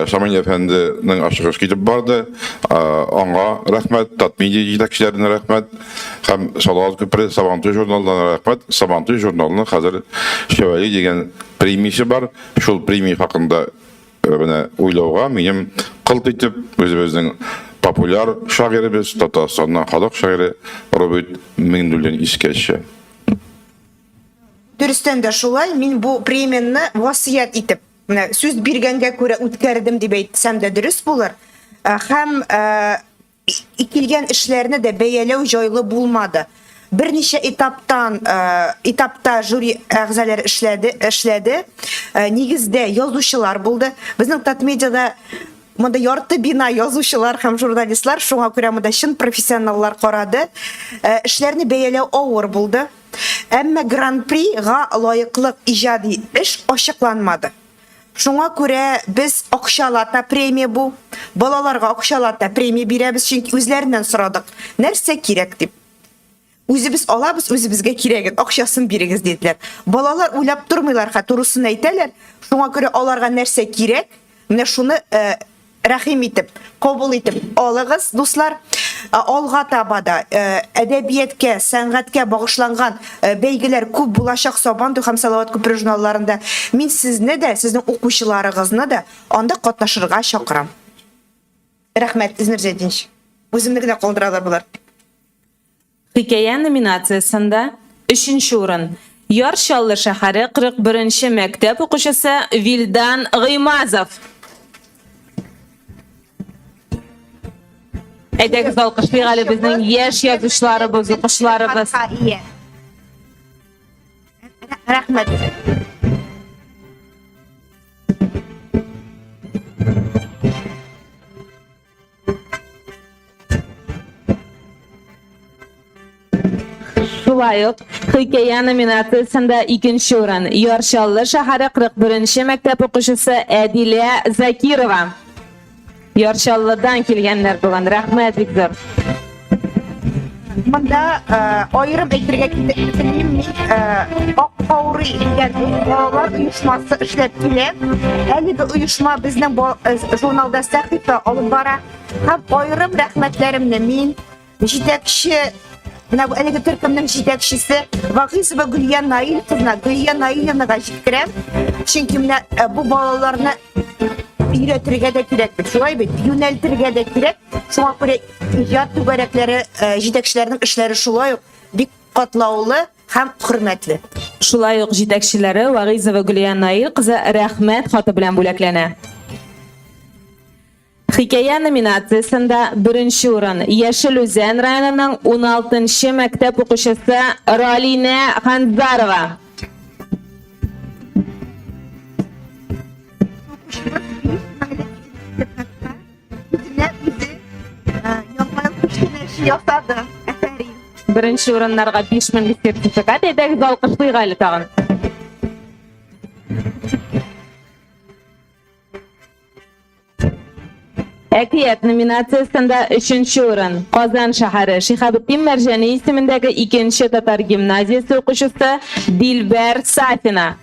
Шамил әфәнденең ашыгыш китеп барды. Аңа рәхмәт, Татмедиа җитәкчеләренә рәхмәт һәм Салават күпере Сабантуй журналына рәхмәт. Сабантуй журналының хәзер Шәвәли дигән премиясе бар. Шул премия хакында Менә уйлауга минем кылт итеп үзебезнең популяр шагыйребез, Татарстанның халык шагыйре Роберт Миңнуллин искә төшә. Дөрестән дә шулай, мин бу премияне васыять итеп, менә сүз биргәнгә күрә үткәрдем дип әйтсәм дә дөрес булыр. Һәм Килгән эшләрне дә бәяләү җайлы булмады. Берничә этаптан, этапта жюри әгъзалары эшләде, эшләде. Нигездә язучылар булды. Безнең Татмедиада монда ярты бина язучылар һәм журналистлар, шуңа күрә монда чын профессионаллар карады. Эшләрне бәяләү авыр булды. Әмма Гран-прига лаеклык иҗади эш ачыкланмады. Шуңа күрә без акчалата премия бу. Балаларга акчалата премия бирәбез, чөнки үзләреннән сорадык, нәрсә кирәк дип. Үзебез алабыз, үзебезгә кирәген, акчасын бирегез диделәр. Балалар уйлап тормыйлар, хә турысын әйтәләр. Шуңа күрә аларга нәрсә кирәк, менә шуны э, Рәхим итеп, кабул итеп алыгыз, дуслар. Алга таба да әдәбияткә, сәнгатькә багышланган бәйгеләр күп булачак Сабантуй һәм Салават күпере журналларында. Мин сезне дә, сезнең укучыларыгызны да анда катнашырга чакырам. Рәхмәт, Изнур Зәйдинович. Үземне генә калдыралар болар. Хикәя номинациясендә өченче урын, Яр Чаллы шәһәре 41 нче мәктәп укучысы Вилдан Гыймазов. Әйдәгез, алкышлыйк әле безнең яшь язучыларыбыз, укучыларыбыз. Рәхмәт. Шулай ук хикәя номинациясендә икенче урын Яр Чаллы шәһәре 41 нче мәктәп укучысы Әдилә Закирова. Яр Чаллыдан килгәннәр бүген. Рәхмәт бик зур. Монда э, аерым әйтергә телим, мин э, Ак каурый дигән балалар оешмасы эшләп килә. Әлеге оешма безнең э, журналда сәхифә алып бара. Һәм аерым рәхмәтләремне мин җитәкче менә бу әлеге төркемнең җитәкчесе Вагизова Гөлия Наил кызына, Гөлия Наилевнага җиткерәм. Чөнки менә бу балаларны өйрәтергә дә кирәк бит, шулай бит? Юнәлтергә дә кирәк. Шуңа күрә иҗат түгәрәкләре җитәкчеләренең эшләре шулай ук бик катлаулы һәм хөрмәтле. Шулай ук җитәкчеләре Вагизова Гөлия Наил кызы Рәхмәт хаты белән бүләкләнә. Хикәя номинациясендә беренче урын Яшел Үзән районының 16 нчы мәктәп укучысы Ралинә Ханзарова. Чыгыш ясады. Әфәрин. Беренче урыннарга 5000 сертификат. Әйдәгез алкышлыйк әле тагын. Әкият номинациясендә өченче урын Казан шәһәре Шиһабетдин Мәрҗани исемендәге икенче татар гимназиясе укучысы Дилбәр Сафина.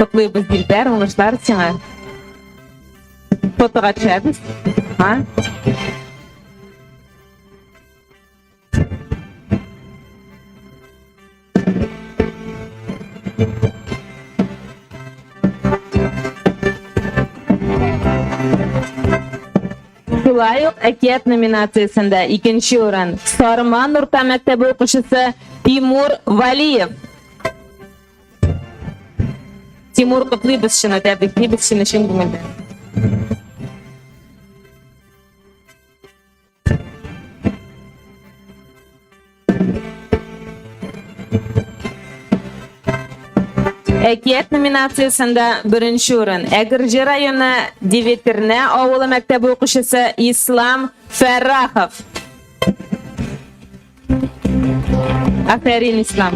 Котлыйбыз, Дилбәр, уңышлар сиңа. Фотога төшәбез. Ха? Шулай ук әкият номинациясендә икенче урын Сарман урта мәктәбе укучысы Тимур Валиев. Тимур, котлыйбыз сине, тәбриклибез сине чын күңелдән. Әкият номинациясендә беренче урын Әгерҗе районы Деветернә авылы мәктәбе укучысы Ислам Фәррахов. Афәрин, Ислам.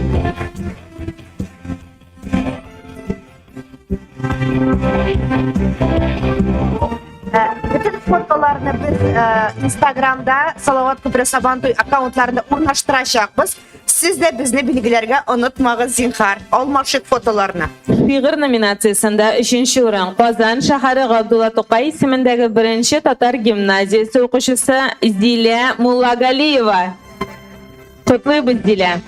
Бөтен фотоларны без Инстаграмда Салават Күпере Сабантуй аккаунтларында урнаштырачакбыз. Сез дә безне билгеләргә онытмагыз, зинхар. Алмашыйк фотоларны. Шигырь номинациясендә өченче урын Казан шәһәре Габдулла Тукай исемендәге беренче татар гимназиясе укучысы Зилә Муллагалиева. Котлыйбыз, Зилә!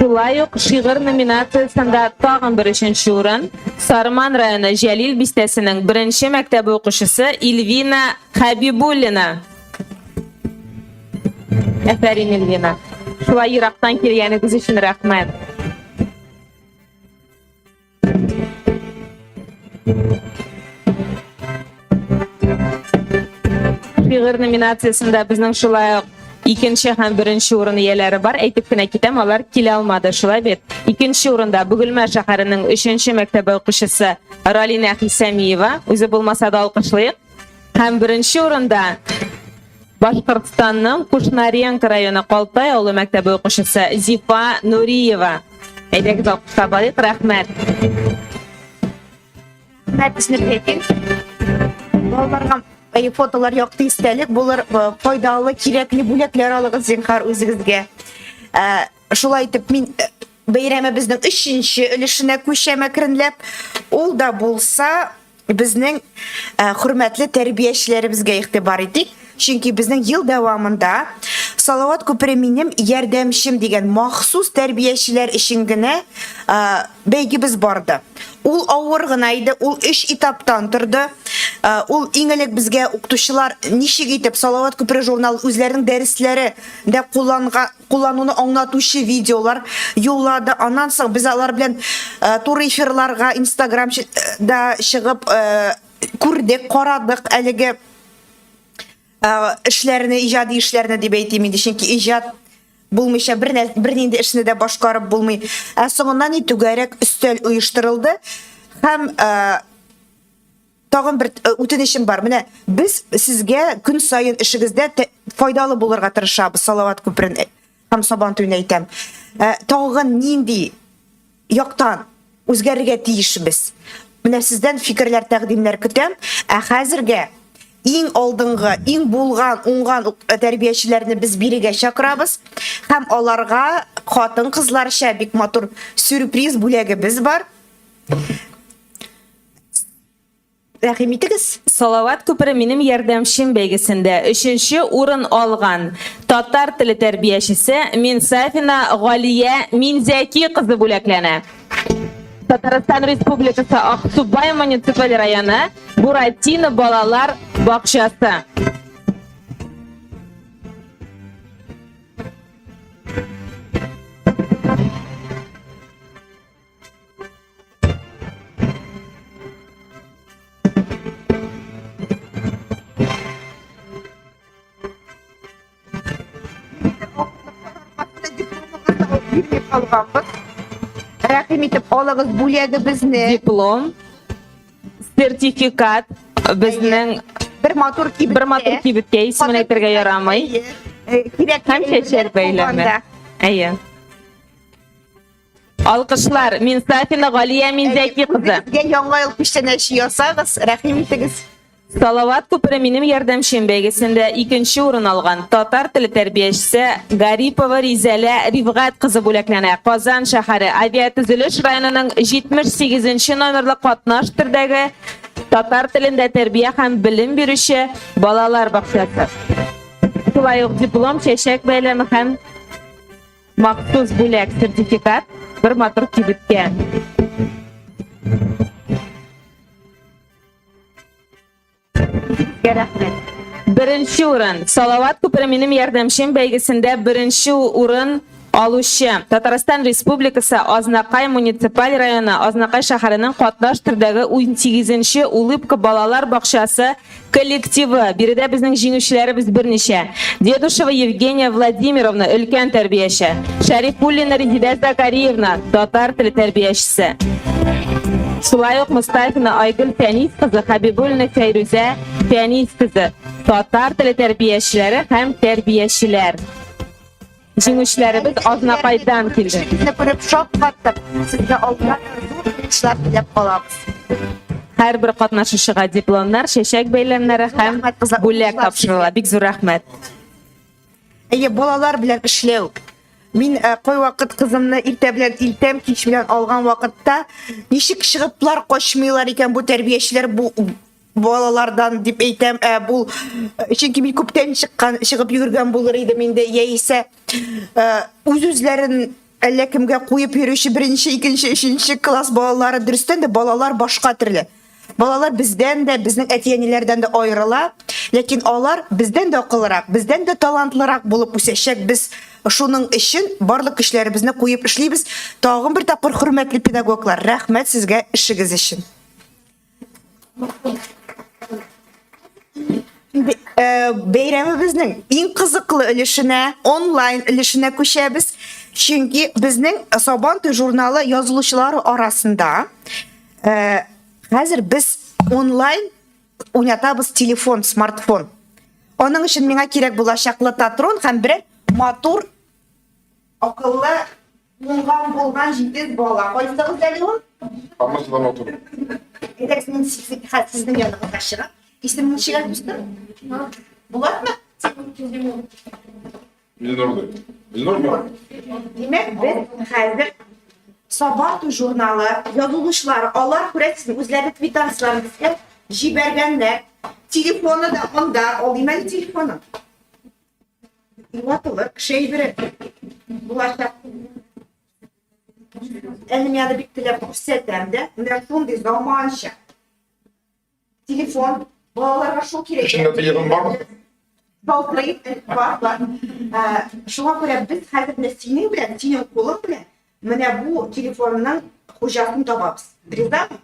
Шулай ук шигырь номинациясендә тагын бер өченче урын Сарман районы Җәлил бистәсенең беренче мәктәбе укучысы Ильвина Хәбибуллина. Әфәрин, Ильвина. Шулай ерактан килгәнегез өчен рәхмәт. Шигырь номинациясендә безнең шулай ук икенче һәм беренче урын ияләре бар. Әйтеп кенә китәм, алар килә алмады, шулай бит. Икенче урында Бөгелмә шәһәренең өченче мәктәбе укучысы Ралинә Хисәмиева. Үзе булмаса да алкышлыйк. Һәм беренче урында Башкортстанның Кушнаренко районы Калтай авылы мәктәбе укучысы Зифа Нуриева. Әйдәгез алкышлап алыйк, рәхмәт. Рәхмәт, Исмәт Балаларга фотолар якты истәлек булыр, файдалы, кирәкле бүләкләр алыгыз зинхар үзегезгә. Шулай итеп мин бәйрәмебезнең өченче өлешенә күчәм әкренләп. Ул да булса безнең хөрмәтле тәрбиячеләребезгә игътибар итик. Чөнки безнең ел дәвамында Салават күпере минем ярдәмчем дигән махсус тәрбиячеләр өчен генә бәйгебез барды. Ул авыр гына иде, ул өч этаптан торды. Ул иң элек безгә укытучылар ничек итеп Салават күпере журналы үзләренең дәресләре дә кулланга куллануны аңлатучы видеолар юллады. Аннан соң без алар белән э, туры эфирларга Инстаграм да чыгып э, күрдек, карадык әлеге э, эшләрне, иҗади эшләрне дип әйтим инде, чөнки иҗат булмыйча бер бернинди эшне дә башкарып булмый. Ә соңыннан и түгәрәк өстәл оештырылды һәм Тагын бер э, үтенечем бар. Менә без сезгә көн саен эшегездә файдалы булырга тырышабыз. Салават күперен э, һәм Сабан туен әйтәм. Э, тагын нинди яктан үзгәрергә тиешбез? Менә сездән фикерләр, тәкъдимнәр көтәм. Ә хәзергә иң алдынгы, иң булган, уңган тәрбиячеләрне без бирегә чакырабыз һәм аларга хатын-кызларча бик матур сюрприз бүләгебез бар. Рәхим итегез. Салават күпере минем ярдәмчем бәйгесендә өченче урын алган татар теле тәрбиячесе Минсафина Галия Минзәки кызы бүләкләнә. Татарстан Республикасы Аксубай муниципаль районы Буратино балалар бакчасы. бирми калганбыз. Рәхим итеп алыгыз бүләгебезне. Диплом, сертификат безнең бер матур кибеткә. Бер матур кибеткә исемен әйтергә ярамый. Кирәк Һәм чәчәк бәйләме. Әйе. Алкышлар, Минсафина Галия Минзәки кызы. Безгә яңа ел күчтәнәче ясагыз, рәхим итегез. Салават күпере минем ярдәмчем бәйгесендә икенче урын алган татар теле тәрбиячесе Гарипова Ризәлә Ривгать кызы бүләкләнә. Казан шәһәре Авиатөзелеш районының 78 нче номерлы катнаш төрдәге татар телендә тәрбия һәм белем бирүче балалар бакчасы. Шулай ук диплом, чәчәк бәйләме һәм Махсус бүләк сертификат бер матур кибеткә. Рәхмәт. Беренче урын Салават күпере минем ярдәмчем бәйгесендә беренче урын алучы Татарстан Республикасы Азнакай муниципаль районы Азнакай шәһәренең катнаш төрдәге 18 нче Улыбка балалар бакчасы Коллективы, биредә безнең җиңүчеләребез берничә. Дедушева Евгения Владимировна, өлкән тәрбияче. Шәрифуллина Резидә Закариевна, татар теле тәрбиячесе. Шулай ук Мостафина Айгөл Фәнис кызы, Хәбибуллина Фәйрүзә Фәнис кызы, татар теле тәрбиячеләре һәм тәрбиячеләр. Җиңүчеләребез Азнакайдан килде. Сезне күреп шаккаттык. Сезгә алда зур уңышлар теләп калабыз. Һәрбер катнашучыга дипломнар, чәчәк бәйләмнәре һәм бүләк тапшырыла. Бик зур рәхмәт. Әйе, балалар белән эшләү. Мин э, кайвакыт кызымны иртә белән илтәм, кич белән алган вакытта ничек чыгыплар качмыйлар икән бу тәрбиячеләр бу балалардан дип әйтәм, ә бу чөнки мин күптән чыккан, чыгып йөргән булыр идем инде, яисә үз-үзләрен әллә кемгә куеп йөрүче беренче, икенче, өченче класс балалары, дөрестән дә балалар башка төрле. Балалар бездән дә, безнең әти-әниләрдән дә аерыла, ләкин алар бездән дә акыллырак, бездән дә талантлырак булып үсәчәк. Без шуның өчен барлык көчләребезне куеп эшлибез. Тагын бер тапкыр, хөрмәтле педагоглар, рәхмәт сезгә эшегез өчен. Э, бәйрәмебезнең иң кызыклы өлешенә, онлайн өлешенә күчәбез. Чөнки безнең Сабан туй журналы язылучылары арасында э, хәзер без онлайн уйнатабыз телефон, смартфон. Аның өчен миңа кирәк булачак лототрон һәм берәр матур Акыллы, уңган, булган, җитез бала. Кайсыгыз әле ул? Хаммасы да матур. Әйдәгез, мин хәзер сезнең яныгызга чыгам. Исемең ничек әле, дустым? Булатмы? Илнур ди. Илнурмы? Димәк, без хәзер Сабан туй журналы язылучылары, алар күрәсезме, үзләре квитанцияләрен безгә җибәргәннәр. Телефоны да монда, алыйм әле телефонын. Ватылыр, кеше әйбере булачак. Әле мин аны бик теләп күрсәтәм дә. Менә шундый заманча телефон балаларга шул кирәк. Эчендә телефон бармы? Балтырый, бар, бар. Шуңа күрә без хәзер менә синең белән, синең кулың белән менә бу телефонның хуҗасын табабыз. Ризамы?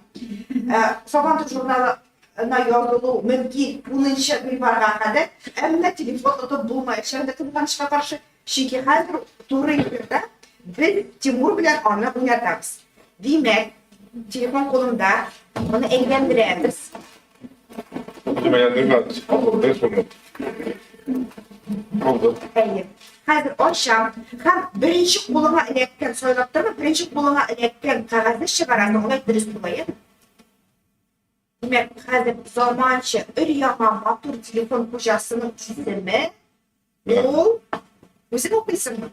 Сабантуй журналына язылу мөмкин 10 гыйнварга кадәр, әмма телефон тотып булмаячак инде кызганычка каршы, чөнки хәзер туры эфирда без Тимур белән аны уйнатабыз. Димәк, телефон кулымда, моны әйләндерәбез. Үзем әйләндермә, дөрес булмады. Булды. Әйе. Хәзер ачам. Һәм беренче кулыңа эләккән, сайлап торма, беренче кулыңа эләккән кәгазьне чыгарасың, алай дөрес була, иә? Димәк, хәзер заманча өр-яңа матур телефон хуҗасының исеме ул. Үзең укыйсыңмы?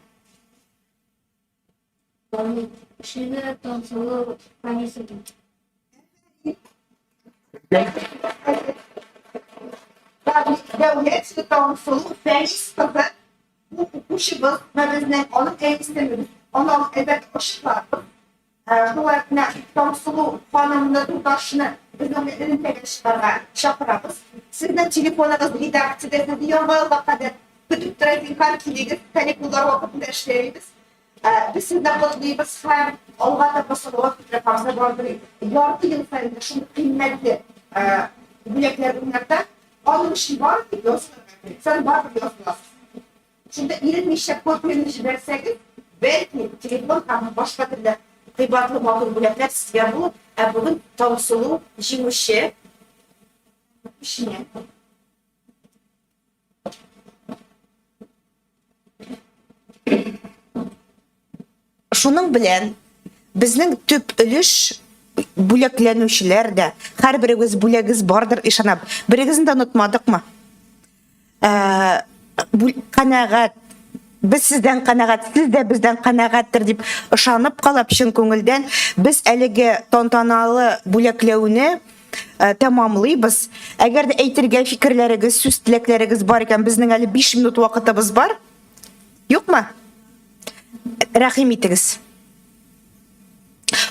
Шигырь Тансылу Фанисовна. Дәүләт Тансылу Фәнис кызы бу укучыбыз вә безнең аның әнисе аны әлбәттә ачыкларбыз. Шулай менә Тансылу ханымны, туташны безнең элемтәгә чыгарга чакырабыз. Сезнең телефоныгыз редакциядә, сезне яңа елга кадәр көтеп тора, зинһар килегез, каникуллар вакытында эшләмибез. Без сезне котлыйбыз һәм алга таба Салават күпере һәм Сабантуй ярты ел саен да шундый кыйммәтле бүләкләр уйната. Аның өчен бары тик язылырга кирәк. Сез барыбер языласыз. Шунда иренмичә копияне җибәрсәгез, Бәлки, телефон һәм башка төрле кыйбатлы матур бүләкләр сезгә булыр. Ә бүген Таңсылу җиңүче. Эшенә. Шуның белән безнең төп өлеш бүләкләнүчеләр дә, һәрберегез бүләгез бардыр ышанам. Берегезне дә онытмадыкмы? Ә, канәгать, без сездән канәгать, сез дә бездән канәгатьтер дип ышанып калып, чын күңелдән без әлеге тантаналы бүләкләүне э, тәмамлыйбыз. Әгәр дә әйтергә фикерләрегез, сүз теләкләрегез бар икән, безнең әле 5 минут вакытыбыз бар. Юкмы? Рәхим итегез.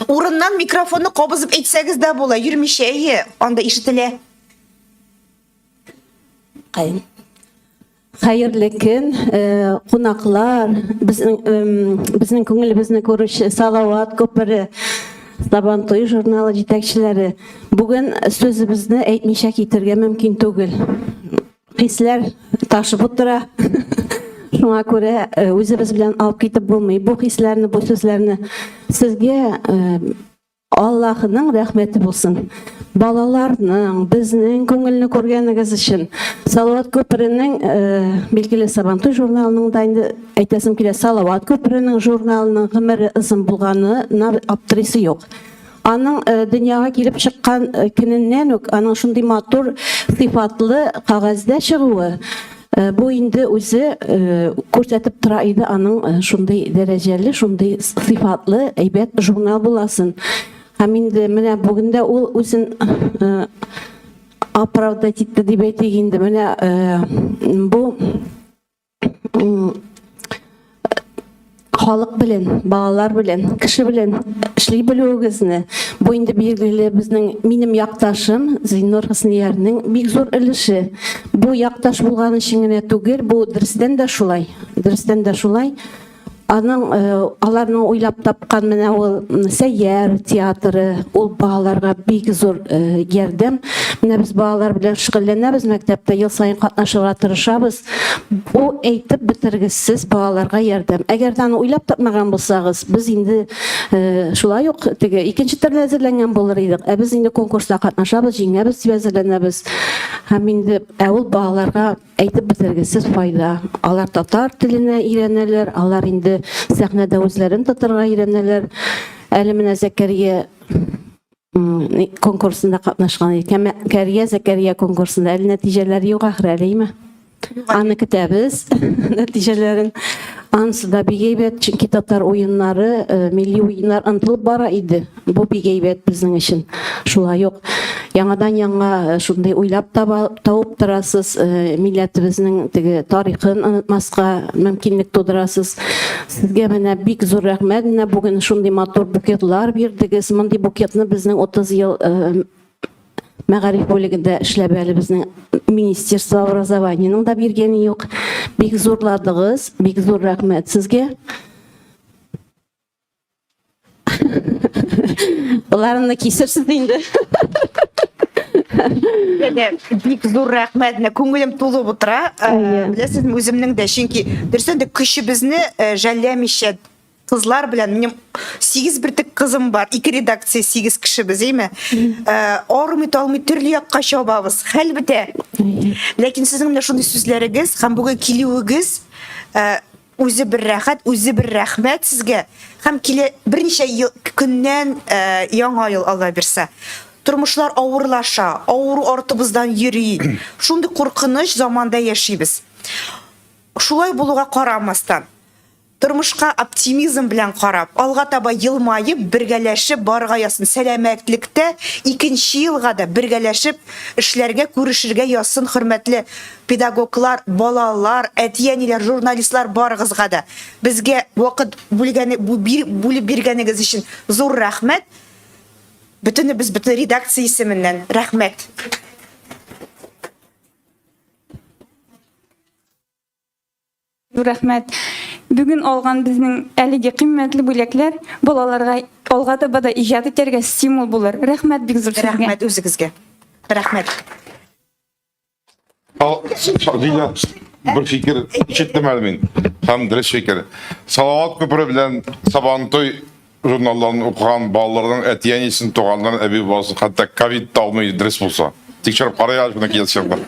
Урыннан микрофонны кабызып әйтсәгез дә була, йөрмичә, әйе, анда ишетелә. Кайын. Хәерле көн, э, кунаклар, безнең безнең күңелебезне күрүче Салават күпере, Сабантуй журналы җитәкчеләре. Бүген сүзебезне әйтмичә китергә мөмкин түгел. Хисләр ташып утыра. Шуңа күрә э, үзебез белән алып китеп булмый. Бу хисләрне, бу сүзләрне сезгә э, Аллаһының рәхмәте булсын. Балаларның, безнең күңелне күргәнегез өчен. Салават күперенең, э, билгеле Сабантуй журналының да инде әйтәсем килә, Салават күперенең журналының гомере озын булганына аптырыйсы юк. Аның э, дөньяга килеп чыккан э, көненнән үк аның шундый матур, сыйфатлы кәгазьдә чыгуы, э, бу инде үзе күрсәтеп тора иде аның шундый дәрәҗәле, шундый сыйфатлы, әйбәт журнал буласын. Һәм инде менә бүген дә ул үзен оправдать итте дип әйтик инде. Менә бу халык белән, балалар белән, кеше белән эшли белүегезне, бу инде билгеле безнең минем якташым Зиннур Хөсниярнең бик зур өлеше. Бу якташ булган өчен генә түгел, бу дөрестән дә шулай. Дөрестән дә шулай. Аның э, аларның уйлап тапкан менә ул Сәйяр театры, ул балаларга бик зур э, ярдәм. Менә без балалар белән шөгыльләнәбез мәктәптә, ел саен катнашырга тырышабыз. Бу әйтеп бетергесез балаларга ярдәм. Әгәр дә аны уйлап тапмаган булсагыз, без инде э, шулай ук теге икенче төрле әзерләнгән булыр идек. Ә без инде конкурста катнашабыз, җиңәбез дип әзерләнәбез. Һәм инде ә ул балаларга Әйтеп бетергесез файда. Алар татар теленә өйрәнәләр, алар инде сәхнәдә үзләрен тотарга өйрәнәләр. Әле менә Зәкәрия конкурсында катнашкан иде. Кәрия Зәкәрия конкурсында әле нәтиҗәләр юк ахры әле, әйме? Аны көтәбез нәтиҗәләрен. Анысы да бик әйбәт, чөнки татар уеннары, э, милли уеннар онытылып бара иде. Бу бик әйбәт безнең өчен. Шулай ук яңадан-яңа э, шундый уйлап таба, табып торасыз, э, милләтебезнең теге тарихын онытмаска мөмкинлек тудырасыз. Сезгә менә бик зур рәхмәт. Менә бүген шундый матур букетлар бирдегез. Мондый букетны безнең 30 ел э, мәгариф бүлегендә эшләп әле безнең Министерство образованиеның да биргәне юк. Бик зурладыгыз, бик зур рәхмәт сезгә. Боларны кисерсез инде. Әнә, бик зур рәхмәт. Менә күңелем тулып утыра. Э, Беләсезме, үземнең дә, чөнки дөрестән дә көчебезне э, жәлләмичә кызлар белән минем 8 бөртек кызым бар, ике редакция 8 кешебез, әйме? Э, армый талмый төрле якка чабабыз, хәл бетә. Ләкин сезнең менә шундый сүзләрегез һәм бүген килүегез э, Үзе бер рәхәт, үзе бер рәхмәт сезгә. Һәм килә берничә ел көннән э, яңа ел Алла бирсә. Тормышлар авырлаша, авыру артыбыздан йөри. Шундый куркыныч заманда яшибез. Шулай булуга карамастан, тормышка оптимизм белән карап, алга таба елмаеп, бергәләшеп барырга язсын. Сәламәтлектә икенче елга да бергәләшеп эшләргә, күрешергә язсын, хөрмәтле Педагоглар, балалар, әти-әниләр, журналистлар барыгызга да безгә вакыт бүлгәне, бүлеп биргәнегез өчен зур рәхмәт. Бөтенебез, бөтен редакция исеменнән рәхмәт. Зур рәхмәт. Бүген алган безнең әлеге кыйммәтле бүләкләр балаларга алга таба да иҗат итәргә стимул булыр. Рәхмәт бик зур сезгә. Рәхмәт үзегезгә. Рәхмәт. Ал, Дилә. Бер фикер ишеттем әле мин. Һәм дөрес фикер. Салават күпере белән Сабантуй журналларын укыган балаларның әти-әнисен, туганнарын, әби-бабасын хәтта ковид та алмый дөрес булса. Тикшереп карый әле шуны киләсе елда.